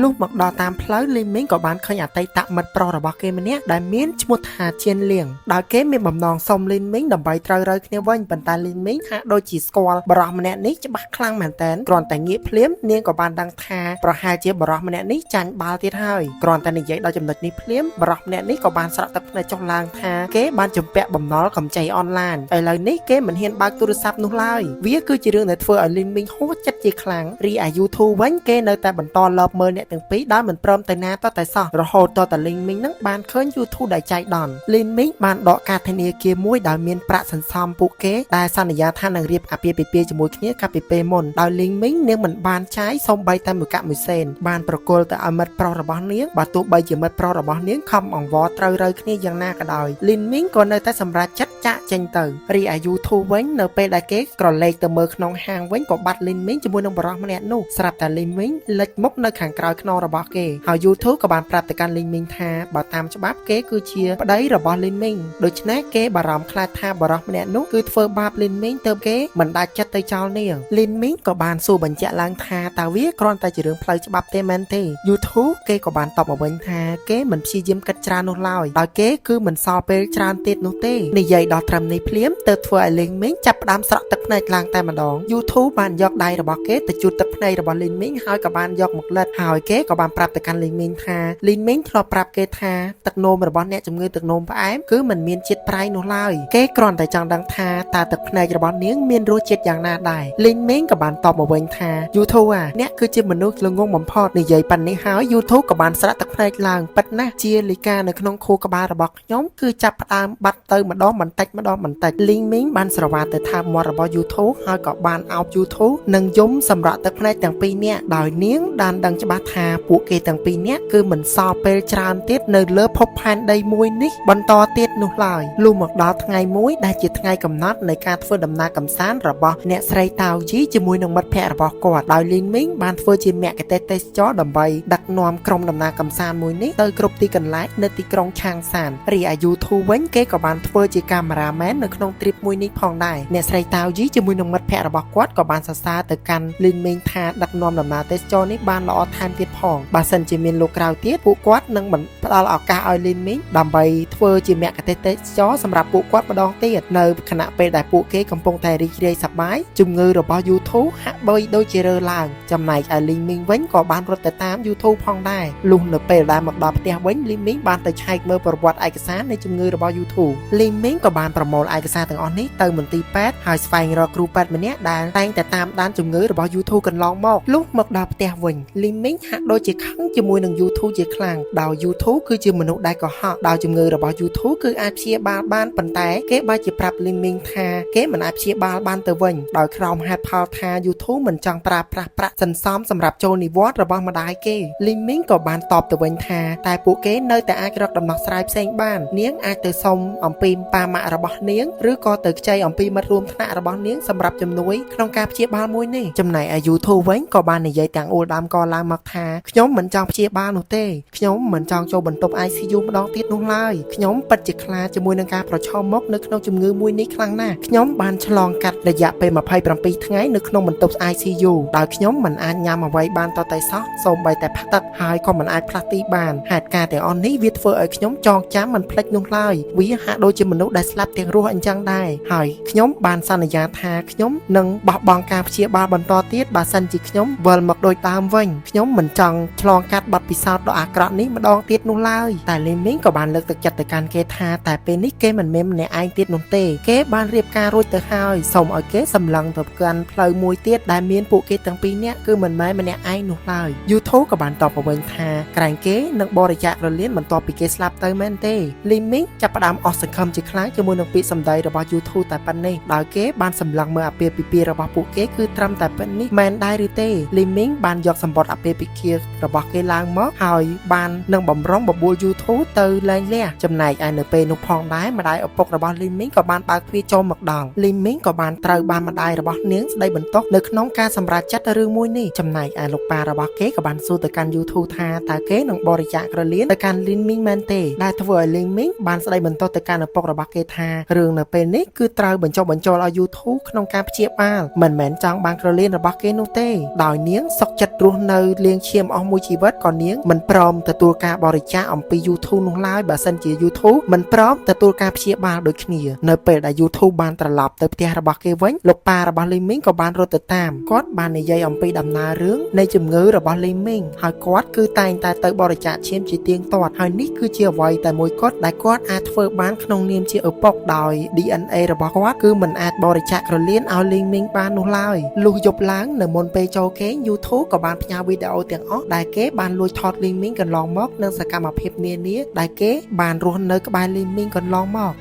លុះមកដល់តាមផ្លូវលីមីងក៏បានឃើញអតីតមិត្តប្រុសរបស់គេម្នាក់ដែលមានឈ្មោះថាជៀនលៀងដោយគេមានបំណងសុំលីមីងដើម្បីត្រូវរើគ្នាវិញប៉ុន្តែលីមីងហាក់ដូចជាស្គាល់បរិះម្នាក់នេះច្បាស់ខ្លាំងមែនទែនគ្រាន់តែងាកភ្លាមនាងក៏បានដឹងថាប្រហែលជាបរិះម្នាក់នេះចាញ់បាល់ទៀតហើយគ្រាន់តែនិយាយដល់ចំណុចនេះភ្លាមបរិះម្នាក់នេះក៏បានស្រក់ទឹកភ្នែកចុះឡើងថាគេបានជំពាក់បំណុលកម្ចីអនឡាញឥឡូវនេះគេមិនហ៊ានបើកទូរស័ព្ទនោះឡើយវាគឺជារឿងដែលធ្វើឲ្យលីមីងហួសចិត្តជាខ្លាំងរីឯ YouTube វិញគេនៅតែបន្តលបមើលអ្នក ទាំងពីរដោយមិនព្រមទៅណាតតែសោះរហូតតតែលីងមីងនឹងបានឃើញ YouTube ដែលចៃដន្យលីនមីងបានដកការធនាគារមួយដោយមានប្រាក់សន្សំពួកគេដែលសន្យាថានឹងរៀបអាពាហ៍ពិពាហ៍ជាមួយគ្នាកាលពីពេលមុនដោយលីងមីងនាងមិនបានចាយសូម្បីតែមួយកាក់មួយសេនបានប្រគល់ទៅឲ្យមិត្តប្រុសរបស់នាងបើទោះបីជាមិត្តប្រុសរបស់នាងខំអង្វរត្រូវរើគ្នាយ៉ាងណាក៏ដោយលីនមីងក៏នៅតែសម្រេចចិត្តចាក់ចេញទៅរីឯ YouTube វិញនៅពេលដែលគេក្រឡេកទៅមើលក្នុងហាងវិញក៏បាត់លីនមីងជាមួយនឹងបរិសម្នាក់នោះស្រាប់តែលីនមីងលេចមុខនៅខាងក្រោយខ្នងរបស់គេហើយ YouTube ក៏បានប្រាប់ទៅកាន់លីនមីងថាបើតាមច្បាប់គេគឺជាប្តីរបស់លីនមីងដូច្នេះគេបារម្ភខ្លាចថាបរិសម្នាក់នោះគឺធ្វើបាបលីនមីងទៅគេមិនដាច់ចិត្តទៅចោលនាងលីនមីងក៏បានសួរបញ្ជាក់ឡើងថាតើវាគ្រាន់តែជារឿងផ្លូវច្បាប់ទេមែនទេ YouTube គេក៏បានតបមកវិញថាគេមិនព្យាយាមគិតច្រើននោះឡើយដោយគេគឺមិនសល់ពេលច្រើនទៀតនោះទេនិយាយដល់ត្រឹមនេះភ្លាមទៅធ្វើឲ្យលីងមីងចាប់ផ្ដើមស្រក់ទឹកភ្នែកឡើងតែម្ដង YouTube បានយកដៃរបស់គេទៅជូតទឹកភ្នែករបស់លីងមីងហើយក៏បានយកមកលិតហើយគេក៏បានប្រាប់ទៅកាន់លីងមីងថាលីងមីងធ្លាប់ប្រាប់គេថាទឹកនោមរបស់អ្នកជំងឺទឹកនោមផ្អែមគឺមិនមានជាតិប្រៃនោះឡើយគេគ្រាន់តែចង់ដឹងថាតើទឹកភ្នែករបស់នាងមានរសជាតិយ៉ាងណាដែរលីងមីងក៏បានតបមកវិញថា YouTube អាអ្នកគឺជាមនុស្សល្ងងបំផុតនិយាយប៉ណ្នេះហើយ YouTube ក៏បានស្រាក់ទឹកភ្នែកឡើងពិតណាស់ជាលិកានៅក្នុងខួរក្បាលរបស់ខ្ញុំគឺចាប់ផ្ដើមបាត់ទៅម្ដងបន្តិចម្ដងបន្តិចលីងមីងបានស្រវាទៅថើបមាត់របស់ YouTube ហើយក៏បានអោប YouTube និងយំសម្រក់ទឹកភ្នែកទាំងពីរនាក់ដោយនាងបានដឹងច្បាស់ថាពួកគេទាំងពីរនាក់គឺមិនសល់ពេលច្រើនទៀតនៅលើភពផែនដីមួយនេះបន្តទៀតនោះឡើយលុះមកដល់ថ្ងៃមួយដែលជាថ្ងៃកំណត់នៃការធ្វើដំណើរកម្សាន្តរបស់អ្នកស្រីតាវយីជាមួយនឹងមិត្តភ័ក្តិរបស់គាត់ដោយលីនមីងបានធ្វើជាមគ្គុទ្ទេសក៍ទេសចរដើម្បីដឹកនាំក្រុមដំណើរកម្សាន្តមួយនេះទៅគ្រប់ទីកន្លែងនៅទីក្រុងឆាងសានរីឯ YouTube វិញគេក៏បានធ្វើជាកាមេរ៉ាមែននៅក្នុងទ្រីបមួយនេះផងដែរអ្នកស្រីតាវយីជាមួយនឹងមិត្តភ័ក្តិរបស់គាត់ក៏បានសរសើរទៅកាន់លីនមីងថាដឹកនាំដំណើរទេសចរនេះបានល្អថែមទៀតផងបើសិនជាមានលោកក្រៅទៀតពួកគាត់នឹងមិនផ្ដល់ឱកាសឲ្យលីនមីងដើម្បីធ្វើជាមគ្គុទ្ទេសក៍ទេសចរសម្រាប់ពួកគាត់ម្ដងទៀតនៅខណៈពេលដែលពួកគេកំពុងតែរីករាយសប្បាយជំងឺរបស់ YouTube ហាក់បីដូចជារើឡើងចំណែកឯលីងមីងវិញក៏បានរត់ទៅតាម YouTube ផងដែរលុះនៅពេលដែលមកដល់ផ្ទះវិញលីងមីងបានទៅឆែកមើលប្រវត្តិឯកសារនៃជំងឺរបស់ YouTube លីងមីងក៏បានប្រមូលឯកសារទាំងអស់នេះទៅមន្ទីរពេទ្យហើយស្វែងរកគ្រូពេទ្យម្នាក់ដែលតែងតែតាមដានជំងឺរបស់ YouTube កន្លងមកលុះមកដល់ផ្ទះវិញលីងមីងហាក់ដូចជាខឹងជាមួយនឹង YouTube ជាខ្លាំងដោយ YouTube គឺជាមនុស្សដែលកុហកដោយជំងឺរបស់ YouTube គឺអាចព្យាបាលបានប៉ុន្តែគេបែរជាប្រាប់លីងមីងថាគេមិនអាចព្យាបាលបានទៅវិញដោយក្រោមហេតុផលថា YouTube មិនចង់ប្រើប្រាស់ប្រាក់សន្សំសម្រាប់ចូលនិវត្តន៍របស់ម្ដាយគេលីងមីងក៏បានតបទៅវិញថាតែពួកគេនៅតែអាចរកដំណោះស្រាយផ្សេងបាននាងអាចទៅសុំអំពីប៉ាម៉ាក់របស់នាងឬក៏ទៅខ្ចីអំពីមិត្តរួមថ្នាក់របស់នាងសម្រាប់ជំនួយក្នុងការព្យាបាលមួយនេះចំណែកឯ YouTube វិញក៏បាននិយាយទាំងអួលដើមកឡើងមកថាខ្ញុំមិនចង់ព្យាបាលនោះទេខ្ញុំមិនចង់ចូលបន្ទប់ ICU ម្ដងទៀតនោះឡើយខ្ញុំពិតជាខ្លាចជាមួយនឹងការប្រឈមមុខនៅក្នុងជំងឺមួយនេះខ្លាំងណាស់ខ្ញុំបានឆ្លងកាត់រយៈពេល27ថ្ងៃនៅក្នុងបន្ទប់ ICU ដោយខ្ញុំមិនអាចញ៉ាំអ្វីបានតតែសោះសូម្បីតែផឹកទឹកហើយក៏មិនអាចផ្លាស់ទីបានហេតុការណ៍ទាំងអស់នេះវាធ្វើឲ្យខ្ញុំចងចាំមិនភ្លេចនោះឡើយវាហាក់ដូចជាមនុស្សដែលស្លាប់ទាំងរស់អញ្ចឹងដែរហើយខ្ញុំបានសន្យាថាខ្ញុំនឹងបោះបង់ការព្យាបាលបន្តទៀតបើសិនជាខ្ញុំវិលមកដូចដើមវិញខ្ញុំមិនចង់ឆ្លងកាត់បទពិសោធន៍ដ៏អាក្រក់នេះម្ដងទៀតនោះឡើយតែលីមីងក៏បានលើកទឹកចិត្តទៅកាន់គេថាតែពេលនេះគេមិនមែនម្នាក់ឯងទៀតនោះទេគេបានរៀបការរួចទៅហើយសូមឲ្យគេសម្លឹងទៅកាន់ផ្លូវមួយទៀតដែលមានពួកគេទាំងពីរនាក់គឺមិនមែនម្នាក់ឯងនោះឡើយ YouTube ក៏បានតបមកវិញថាក្រែងគេនឹងបរិច្ចាគរលានបន្ទាប់ពីគេស្លាប់ទៅមែនទេលីមីងចាប់ផ្ដើមអស់សង្ឃឹមជាខ្លាំងជាមួយនឹងពាក្យសម្ដីរបស់ YouTube តែប៉ុណ្ណេះដោយគេបានសម្លឹងមើលអាពាហ៍ពិពាហ៍របស់ពួកគេគឺត្រឹមតែប៉ុណ្ណេះមែនដែរឬទេលីមីងបានយកសម្បត្តិអាពាហ៍ពិពាហ៍របស់គេឡើងមកហើយបាននឹងបំរុងបបួល YouTube ទៅលែងលះចំណែកឯនៅពេលនោះផងដែរម្ដាយឪពុករបស់លីមីងក៏បានបើកទ្វារចូលមកដល់លីមីងក៏បានត្រូវបានម្ដាយរបស់នាងស្ដីបន្ទោសនៅក្នុងការសម្រេចចិត្តរឿងមួយនេះចំណែកឯលោកប៉ារបស់គេក៏បានសួរទៅកាន់ YouTube ថាតើគេនឹងបរិច្ចាគក្រលៀនទៅកាន់លីមីងមែនទេដែលធ្វើឲ្យលីមីងបានស្ដីបន្ទោសទៅកាន់ឪពុករបស់គេថារឿងនៅពេលនេះគឺត្រូវបញ្ចុះបញ្ចូលឲ្យ YouTube ក្នុងការព្យាបាលមិនមែនចង់បានក្រលៀនរបស់គេនោះទេដោយនាងសុខចិត្តរស់នៅលាងឈាមអស់មួយជីវិតក៏នាងមិនព្រមទទួលការបរិច្ចាគអំពី YouTube នោះឡើយបើសិនជា YouTube មិនព្រមទទួលការព្យាបាលដូចគ្នានៅពេលដែល YouTube បានត្រឡប់ទៅផ្ទះរបស់គេវិញលោកប៉ារបស់លីមីងក៏បានរត់ទៅតាមគាត់បាននិយាយអំពីដំណើររឿងនៃជំងឺរបស់លីមីងហើយគាត់គឺតែងតែទៅបរិច្ចាគឈាមជាទៀងទាត់ហើយនេះគឺជាអ្វីតែមួយគត់ដែលគាត់អាចធ្វើបានក្នុងនាមជាឪពុកដោយ DNA របស់គាត់គឺមិនអាចបរិច្ចាគក្រលៀនឲ្យលីងមីងបាននោះឡើយលុះយប់ឡើងនៅមុនពេលចូលគេង YouTube ក៏បានផ្ញើវីដេអូទាំង ទាំងអស់ដែលគេបានលួចថតលីងមីងកន្លងមកនិងសកម្មភាពនានាដែលគេបានរស់នៅក្បែរលីងមីងកន្លងមក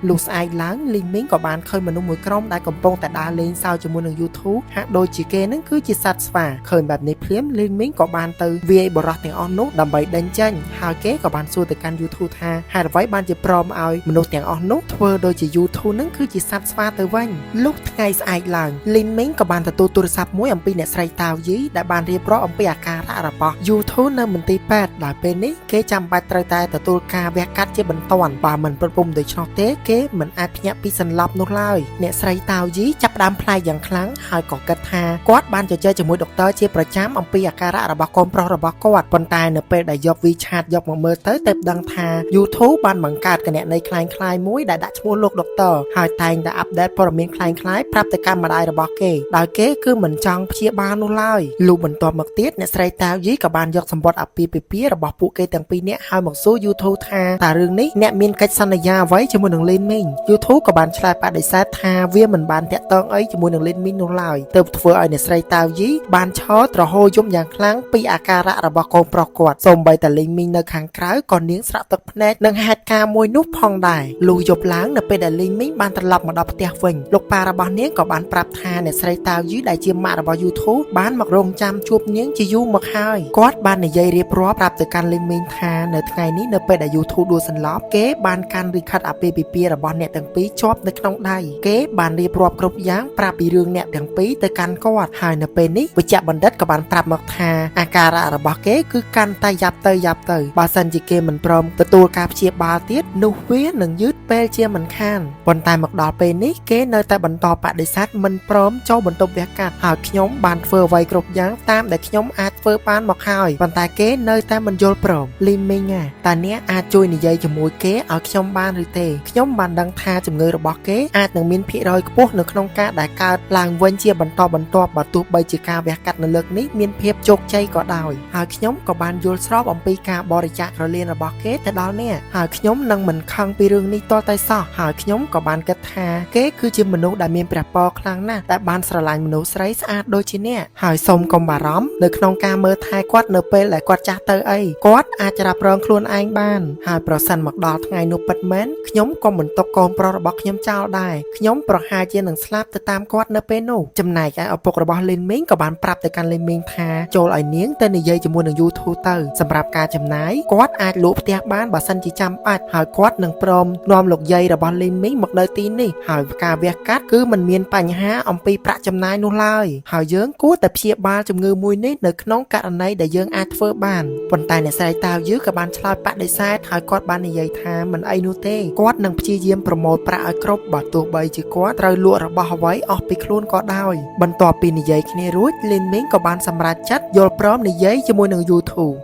លុះស្អែកឡើងលីងមីងក៏បានឃើញមនុស្សមួយក្រុមដែលកំពុងតែដើរលេងសើចជាមួយនឹង YouTube ហាក់ដូចជាគេនឹងគឺជាសត្វស្វាឃើញបែបនេះភ្លាមលីងមីងក៏បានទៅវាយបរោះទាំងអស់នោះដើម្បីដេញចេញហើយគេក៏បានសួរទៅកាន់ YouTube ថាហេតុអ្វីបានជាព្រមឲ្យមនុស្សទាំងអស់នោះធ្វើដូចជា YouTube នឹងគឺជាសត្វស្វាទៅវិញលុះថ្ងៃស្អែកឡើងលីងមីងក៏បានទទួលទូរស័ព្ទមួយអំពីអ្នកស្រីតាវយីដែលបានរៀបរាប់អំពីអាការៈរបស់ YouTube នៅមន្ទីរពេទ្យដោយពេលនេះគេចាំបាច់ត្រូវតែទទួលការវះកាត់ជាបន្ទាន់បើមិនប្រពុំដូច្នោះទេគេមិនអាចភ្ញាក់ពីសន្លប់នោះឡើយអ្នកស្រីតាវយីចាប់ផ្ដើមប្លែកយ៉ាងខ្លាំងហើយក៏គិតថាគាត់បានជជែកជាមួយដុកទ័រជាប្រចាំអំពីអាការៈរបស់កូនប្រុសរបស់គាត់ប៉ុន្តែនៅពេលដែលយក WeChat យកមកមើលទៅទើបដឹងថា YouTube បានបង្កើតគណនីក្លែងៗមួយដែលដាក់ឈ្មោះលោកដុកទ័រហើយតែងតែ update ព័ត៌មានក្លែងៗប្រាប់ទៅកាន់ម្ដាយរបស់គេដោយគេគឺមិនចង់ព្យាបាលនោះឡើយលុះបន្ទាប់មកទៀតអ្នកស្រីតាវយីក៏បានយកសម្បត្តិអាពាហ៍ពិពាហ៍របស់ពួកគេទាំងពីរនាក់ហើយមកសួរ YouTube ថាតើរឿងនេះអ្នកមានកិច្ចសន្យាអ្វីជាមួយនឹងលីនមីង YouTube ក៏បានឆ្លើយបដិសេធថាវាមិនបានតាក់ទងអីជាមួយនឹងលីនមីងនោះឡើយទើបធ្វើឲ្យអ្នកស្រីតាវយីបានឈរទ្រហោយំយ៉ាងខ្លាំងពីអាការៈរបស់កូនប្រុសគាត់សូម្បីតែលីនមីងនៅខាងក្រៅក៏នាងស្រក់ទឹកភ្នែកនឹងហេតុការណ៍មួយនោះផងដែរលុះយប់ឡើងនៅពេលដែលលីនមីងបានត្រឡប់មកដល់ផ្ទះវិញលោកប៉ារបស់នាងក៏បានប្រាប់ថាអ្នកស្រីតាវយីដែលជាម៉ាក់របស់ YouTube បានមករងចាំជួបនាងជាយូរមកហើយគាត់បាននិយាយរៀបរាប់ប្រាប់ទៅកាន់លីនមីងថានៅថ្ងៃនេះនៅពេលដែល YouTube ដួលសន្លប់គេបានកាន់លិខិតអាពាហ៍ពិពាហ៍របស់អ្នកទាំងពីរជាប់នៅក្នុងដៃគេបានរៀបរាប់គ្រប់យ៉ាងប្រាប់ពីរឿងអ្នកទាំងពីរទៅកាន់គាត់ហើយនៅពេលនេះវិជ្ជបណ្ឌិតក៏បានប្រាប់មកថាអាការៈរបស់គេគឺកាន់តែយ៉ាប់ទៅយ៉ាប់ទៅបើសិនជាគេមិនព្រមទទួលការព្យាបាលទៀតនោះវានឹងយឺតពេលជាមិនខានប៉ុន្តែមកដល់ពេលនេះគេនៅតែបន្តបដិសេធមិនព្រមចូលបន្ទប់វះកាត់ហើយខ្ញុំបានធ្វើអ្វីគ្រប់យ៉ាងតាមដែលខ្ញុំអាចធ្វើបានមកហើយប៉ុន្តែគេនៅតែមិនយល់ព្រមលីមីងណាតើអ្នកអាចជួយនិយាយជាមួយគេឲ្យខ្ញុំបានឬទេខ្ញុំបានដឹងថាជំងឺរបស់គេអាចនឹងមានភាគរយខ្ពស់នៅក្នុងការដែលកើតឡើងវិញជាបន្តបន្ទាប់បើទោះបីជាការវះកាត់នៅលើកនេះមានភាពជោគជ័យក៏ដោយហើយខ្ញុំក៏បានយល់ស្របអំពីការបរិច្ចាគក្រលៀនរបស់គេទៅដល់អ្នកហើយខ្ញុំនឹងមិនខឹងពីរឿងនេះទាល់តែសោះហើយខ្ញុំក៏បានគិតថាគេគឺជាមនុស្សដែលមានព្រះពរខ្លាំងណាស់ដែលបានស្រឡាញ់មនុស្សស្រីស្អាតដូចជាអ្នកហើយសូមកុំបារម្ភនៅក្នុងការមើលថែគាត់នៅពេលដែលគាត់ចាស់ទៅអីគាត់អាចរ៉ាប់រងខ្លួនឯងបានហើយប្រសិនមកដល់ថ្ងៃនោះពិតមែនខ្ញុំក៏មិនទុកកូនប្រុសរបស់ខ្ញុំចោលដែរខ្ញុំប្រហែលជានឹងស្លាប់ទៅតាមគាត់នៅពេលនោះចំណែកឯឪពុករបស់លីនមីងក៏បានប្រាប់ទៅកាន់លីនមីងថាចូលឲ្យនាងទៅនិយាយជាមួយនឹង YouTube ទៅសម្រាប់ការចំណាយគាត់អាចលក់ផ្ទះបានបើសិនជាចាំបាច់ហើយគាត់នឹងព្រមនាំលោកយាយរបស់លីនមីងមកនៅទីនេះហើយការវះកាត់គឺមិនមានបញ្ហាអំពីប្រាក់ចំណាយនោះឡើយហើយយើងគួរតែព្យាបាលជំងឺមួយនេះនៅក្នុងករណីដែលយើងអាចធ្វើបានប៉ុន្តែអ្នកស្រីតាវយឺក៏បានឆ្លើយបដិសេធហើយគាត់បាននិយាយថាមិនអីនោះទេគាត់នឹងព្យាយាមប្រមូលប្រាក់ឲ្យគ្រប់បើទោះបីជាគាត់ត្រូវលក់របស់អ្វីអស់ពីខ្លួនក៏ដោយបន្ទាប់ពីនិយាយគ្នារួចលីនមីងក៏បានសម្រេចចិត្តយល់ព្រមនិយាយជាមួយនឹង YouTube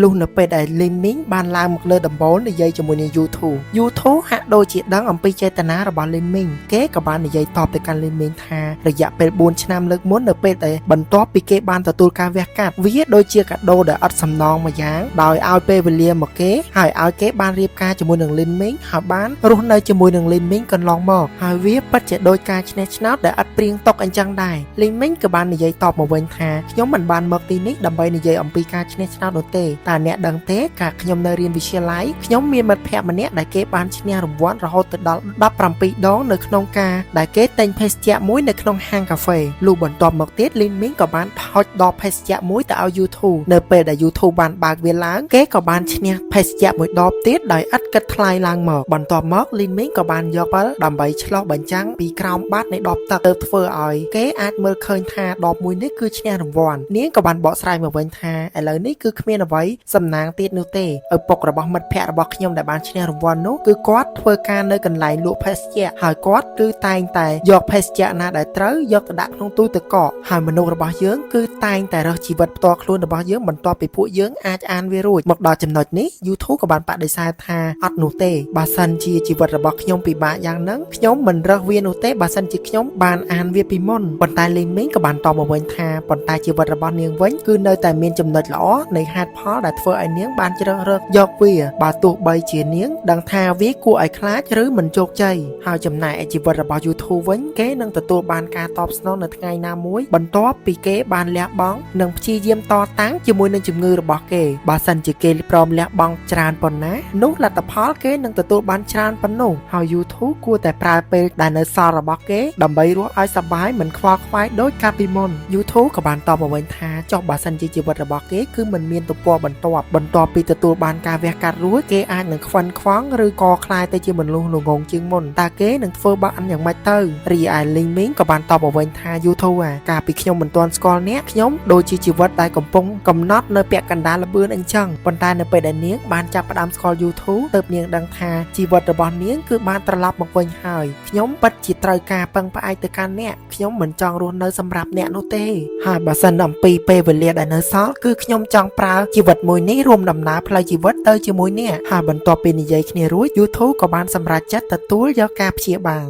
លុះនៅពេលដែលលីមីងបានឡើងមកលើដំបូលនិយាយជាមួយនឹង YouTube YouTube ហាក់ដូចជាដឹងអំពីចេតនារបស់លីមីងគេក៏បាននិយាយតបទៅកាន់លីមីងថារយៈពេល4ឆ្នាំលើកមុននៅពេលដែលបន្ទាប់ពីគេបានទទួលការវះកាត់វាដូចជាកាដូដែលអត់សំណងមួយយ៉ាងដោយឲ្យពេលវេលាមកគេហើយឲ្យគេបានរៀបការជាមួយនឹងលីមីងហើយបានរស់នៅជាមួយនឹងលីមីងកន្លងមកហើយវាពិតជាដូចការឈ្នះឆ្នោតដែលអត់ព្រៀងຕົកអញ្ចឹងដែរលីមីងក៏បាននិយាយតបមកវិញថាខ្ញុំមិនបានមកទីនេះដើម្បីនិយាយអំពីការឈ្នះឆ្នោតនោះទេតើអ្នកដឹងទេកាលខ្ញុំនៅរៀនវិទ្យាល័យខ្ញុំមានមិត្តភ័ក្តិម្នាក់ដែលគេបានឈ្នះរង្វាន់រហូតទៅដល់17ដងនៅក្នុងការដែលគេទិញភេសជ្ជៈមួយនៅក្នុងហាងកាហ្វេលុះបន្ទាប់មកទៀតលីនមីងក៏បានថុចដល់ភេសជ្ជៈមួយទៅឲ្យ YouTube នៅពេលដែល YouTube បានបើកវាឡើងគេក៏បានឈ្នះភេសជ្ជៈមួយដបទៀតដោយឥតគិតថ្លៃឡើងមកបន្ទាប់មកលីនមីងក៏បានយកពិលដើម្បីឆ្លុះបញ្ចាំងពីក្រោមបាតនៃដបទឹកទើបធ្វើឲ្យគេអាចមើលឃើញថាដបមួយនេះគឺឈ្នះរង្វាន់នាងក៏បានបកស្រាយមកវិញថាឥឡូវនេះគឺគ្មានអ្វីសំណាងទៀតនោះទេឪពុករបស់មិត្តភ័ក្តិរបស់ខ្ញុំដែលបានឈ្នះរង្វាន់នោះគឺគាត់ធ្វើការនៅកន្លែងលក់ភេសជ្ជៈហើយគាត់គឺតែងតែយកភេសជ្ជៈណាដែលត្រូវយកទៅដាក់ក្នុងទូទឹកកកហើយមនុស្សរបស់យើងគឺតែងតែរើសជីវិតផ្ទាល់ខ្លួនរបស់យើងបន្ទាប់ពីពួកយើងអាចអានវារួចមកដល់ចំណុចនេះ YouTube ក៏បានបដិសេធថាអត់នោះទេបើសិនជាជីវិតរបស់ខ្ញុំពិបាកយ៉ាងហ្នឹងខ្ញុំមិនរើសវានោះទេបើសិនជាខ្ញុំបានអានវាពីមុនប៉ុន្តែលីមីងក៏បានតបមកវិញថាប៉ុន្តែជីវិតរបស់នាងវិញគឺនៅតែមានចំណុចល្អនៃហេតុផល ដែលធ្វើឲ្យនាងបានជ្រើសរើសយកវាបើទោះបីជានាងដឹងថាវាគួរឲ្យខ្លាចឬមិនជោគជ័យហើយចំណែកឯជីវិតរបស់ YouTube វិញគេនឹងទទួលបានការតបស្នងនៅថ្ងៃណាមួយបន្ទាប់ពីគេបានលះបង់និងព្យាយាមតតាំងជាមួយនឹងជំងឺរបស់គេបើសិនជាគេព្រមលះបង់ច្រើនប៉ុណ្ណានោះលទ្ធផលគេនឹងទទួលបានច្រើនប៉ុណ្ណោះហើយ YouTube គួរតែប្រើពេលដែលនៅសល់របស់គេដើម្បីរស់ឲ្យសប្បាយមិនខ្វល់ខ្វាយដូចកាលពីមុន YouTube ក៏បានតបមកវិញថាចុះបើសិនជាជីវិតរបស់គេគឺមិនមានទំព័របន្ទាប់បន្ទាប់ពីទទួលបានការវះកាត់រួចគេអាចនឹងខ្វិនខ្វង់ឬក៏ក្លាយទៅជាមនុស្សល្ងងជាងមុនតើគេនឹងធ្វើបានយ៉ាងម៉េចទៅរីឯ Ling Ming ក៏បានតបមកវិញថា YouTube អាកាលពីខ្ញុំមិនទាន់ស្គាល់អ្នកខ្ញុំដូចជាជីវិតដែលកំពុងកំណត់នៅពាក់កណ្ដាលល្បឿនអញ្ចឹងប៉ុន្តែនៅពេលដែលនាងបានចាប់ផ្ដើមស្គាល់ YouTube ទើបនាងដឹងថាជីវិតរបស់នាងគឺបានត្រឡប់មកវិញហើយខ្ញុំពិតជាត្រូវការពឹងផ្អែកទៅកាន់អ្នកខ្ញុំមិនចង់រស់នៅសម្រាប់អ្នកនោះទេហើយបើសិនអំពីពេលវេលាដែលនៅសល់គឺខ្ញុំចង់ប្រើជីវិតមួយនេះរួមដំណើរផ្លូវជីវិតទៅជាមួយអ្នកហើយបន្ទាប់ពីនិយាយគ្នារួច YouTube ក៏បានសម្រេចចិត្តទទួលយកការព្យាបាល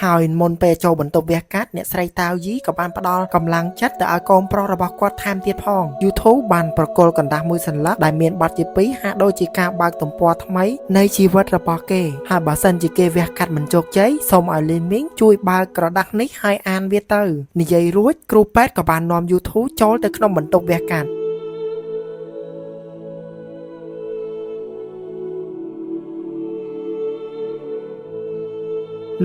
ហើយមុនពេលចូលបន្ទប់វះកាត់អ្នកស្រីតាវយីក៏បានផ្ដល់កម្លាំងចិត្តទៅឲ្យកូនប្រុសរបស់គាត់ថែមទៀតផង YouTube បានប្រគល់កណ្ដាស់មួយសន្លឹកដែលមានបទជាពីរហាក់ដូចជាការបើកទំព័រថ្មីនៃជីវិតរបស់គេហើយបើសិនជាគេវះកាត់មិនជោគជ័យសូមឲ្យ Lin Ming ជួយបើកក្រដាស់នេះហើយអានវាទៅនិយាយរួចគ្រូពេទ្យក៏បាននាំ YouTube ចូលទៅក្នុងបន្ទប់វះកាត់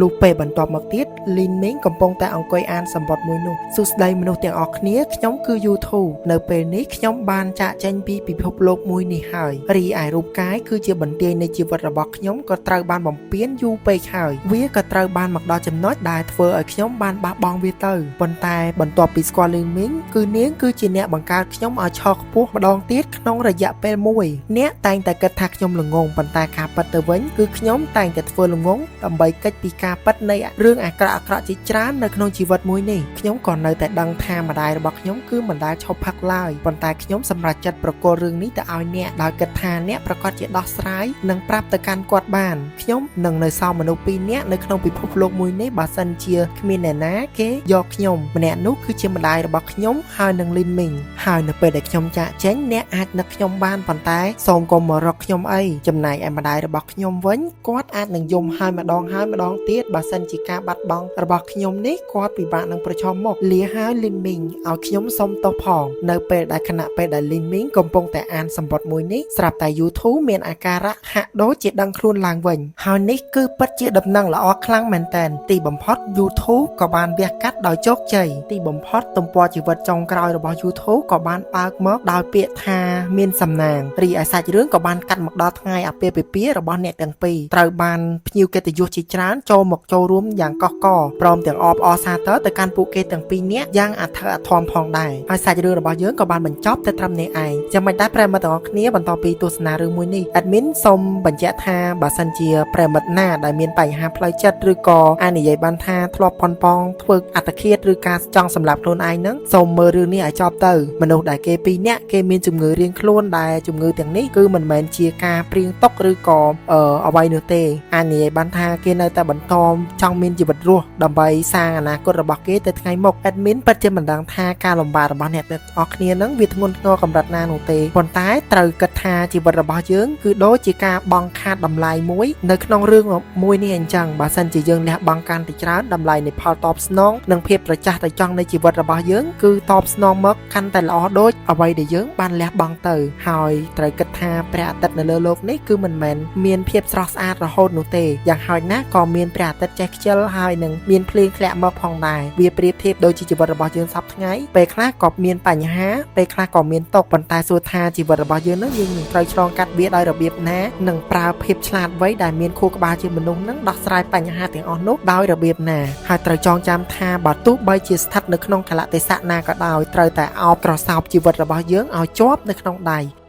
លុះពេលបន្ទាប់មកទៀតលីនមីងកំពុងតែអង្គុយអានសម្បត្តិមួយនោះសួស្តីមនុស្សទាំងអស់គ្នាខ្ញុំគឺ YouTube នៅពេលនេះខ្ញុំបានចាកចេញពីពិភពលោកមួយនេះហើយរីឯរូបកាយគឺជាបន្ទាយនៃជីវិតរបស់ខ្ញុំក៏ត្រូវបានបំពេញយូរពេកហើយវាក៏ត្រូវបានមកដល់ចំណុចដែលធ្វើឲ្យខ្ញុំបានបះបង់វាទៅប៉ុន្តែបន្ទាប់ពីស្គាល់លីនមីងគឺនាងគឺជាអ្នកបង្កើតខ្ញុំឲ្យឈរខ្ពស់ម្ដងទៀតក្នុងរយៈពេលមួយអ្នកតែងតែគិតថាខ្ញុំល្ងងប៉ុន្តែការពិតទៅវិញគឺខ្ញុំតែងតែធ្វើល្ងងដើម្បីគេចពីការពិតនៃរឿងអាក្រក់អាក្រក់ជាច្រើននៅក្នុងជីវិតមួយនេះខ្ញុំក៏នៅតែដឹងថាម្ដាយរបស់ខ្ញុំគឺមិនដែលឈប់ផឹកឡើយប៉ុន្តែខ្ញុំសម្រេចចិត្តប្រគល់រឿងនេះទៅឲ្យអ្នកដោយគិតថាអ្នកប្រកាសជាដោះស្រាយនិងប្រាប់ទៅកាន់គាត់បានខ្ញុំនឹងនៅសល់មនុស្សពីរនាក់នៅក្នុងពិភពលោកមួយនេះបើសិនជាគ្មានអ្នកណាគេយកខ្ញុំម្នាក់នោះគឺជាម្ដាយរបស់ខ្ញុំហើយនឹងលីនមីងហើយនៅពេលដែលខ្ញុំចាកចេញអ្នកអាចនឹកខ្ញុំបានប៉ុន្តែសូមកុំមករកខ្ញុំអីចំណែកឯម្ដាយរបស់ខ្ញុំវិញគាត់អាចនឹងយំហើយម្ដងហើយម្ដងទៀតបើសិនជាការបាត់បង់របស់ខ្ញុំនេះគាត់ពិបាកនឹងប្រឈមមុខលាហើយលីនមីងឲ្យខ្ញុំសុំទោសផងនៅពេលដែលខណៈពេលដែលលីនមីងកំពុងតែអានសម្បត្តិមួយនេះស្រាប់តែ YouTube មានអាការៈហាក់ដូចជាដឹងខ្លួនឡើងវិញហើយនេះគឺពិតជាដំណឹងល្អខ្លាំងមែនទែនទីបំផុត YouTube ក៏បានវះកាត់ដោយជោគជ័យទីបំផុតទំព័រជីវិតចុងក្រោយរបស់ YouTube ក៏បានបើកមកដោយពាក្យថាមានសំណាងរីឯសាច់រឿងក៏បានកាត់មកដល់ថ្ងៃអាពាហ៍ពិពាហ៍របស់អ្នកទាំងពីរត្រូវបានភ្ញៀវកិត្តិយសជាច្រើនចូលមកចូលរួមយ៉ាងកកកព្រមទាំងអបអរសាទរទៅកាន់ពួកគេទាំងពីរនាក់យ៉ាងអធិអធមផងដែរហើយសាច់រឿងរបស់យើងក៏បានបញ្ចប់តែត្រឹមនេះឯងចាំមិនដែរប្រិយមិត្តទាំងអស់គ្នាបន្តពីទស្សនារឿងមួយនេះ admin សូមបញ្ជាក់ថាបើសិនជាប្រិយមិត្តណាដែលមានបញ្ហាផ្លូវចិត្តឬក៏អាចនិយាយបានថាធ្លាប់ប៉ុនប៉ងធ្វើអត្តឃាតឬការចង់សម្លាប់ខ្លួនឯងហ្នឹងសូមមើលរឿងនេះឲ្យចប់ទៅមនុស្សដែលគេពីរនាក់គេមានជំងឺរៀងខ្លួនដែលជំងឺទាំងនេះគឺមិនមែនជាការព្រៀងຕົកឬក៏អ្វីនោះទេអាចនិយាយបានថាគេនៅតែបន្តចង់មានជីវិតរស់ដើម្បីសាងអនាគតរបស់គេទៅថ្ងៃមុខ admin ពិតជាមិនដឹងថាការលំបាករបស់អ្នកទាំងអស់គ្នាហ្នឹងវាធ្ងន់ធ្ងរកម្រិតណានោះទេប៉ុន្តែត្រូវគិតថាជីវិតរបស់យើងគឺដូចជាការបង់ខាតតម្លៃមួយនៅក្នុងរឿងមួយនេះអញ្ចឹងបើសិនជាយើងលះបង់កាន់តែច្រើនតម្លៃនៃផលតបស្នងនិងភាពត្រចះត្រចង់នៃជីវិតរបស់យើងគឺតបស្នងមកកាន់តែល្អដូចអ្វីដែលយើងបានលះបង់ទៅហើយត្រូវគិតថាព្រះអាទិត្យនៅលើលោកនេះគឺមិនមែនមានភាពស្រស់ស្អាតរហូតនោះទេយ៉ាងហោចណាស់ក៏មានព្រះអាទិត្យចេះខ្ជិលហើយនឹងមានភ្លៀងធ្លាក់មកផងដែរវាប្រៀបធៀបដូចជាជីវិតរបស់យើងសព្វថ្ងៃពេលខ្លះក៏មានបញ្ហាពេលខ្លះក៏មានទុក្ខប៉ុន្តែសួរថាជីវិតរបស់យើងនឹងយើងនឹងត្រូវឆ្លងកាត់វាដោយរបៀបណានិងប្រើភាពឆ្លាតវៃដែលមានខួរក្បាលជាមនុស្សនឹងដោះស្រាយបញ្ហាទាំងអស់នោះដោយរបៀបណាហើយត្រូវចងចាំថាបើទោះបីជាស្ថិតនៅក្នុងកលៈទេសៈណាក៏ដោយត្រូវតែអោបក្រសោបជីវិតរបស់យើងឲ្យជាប់នៅក្នុងដៃ។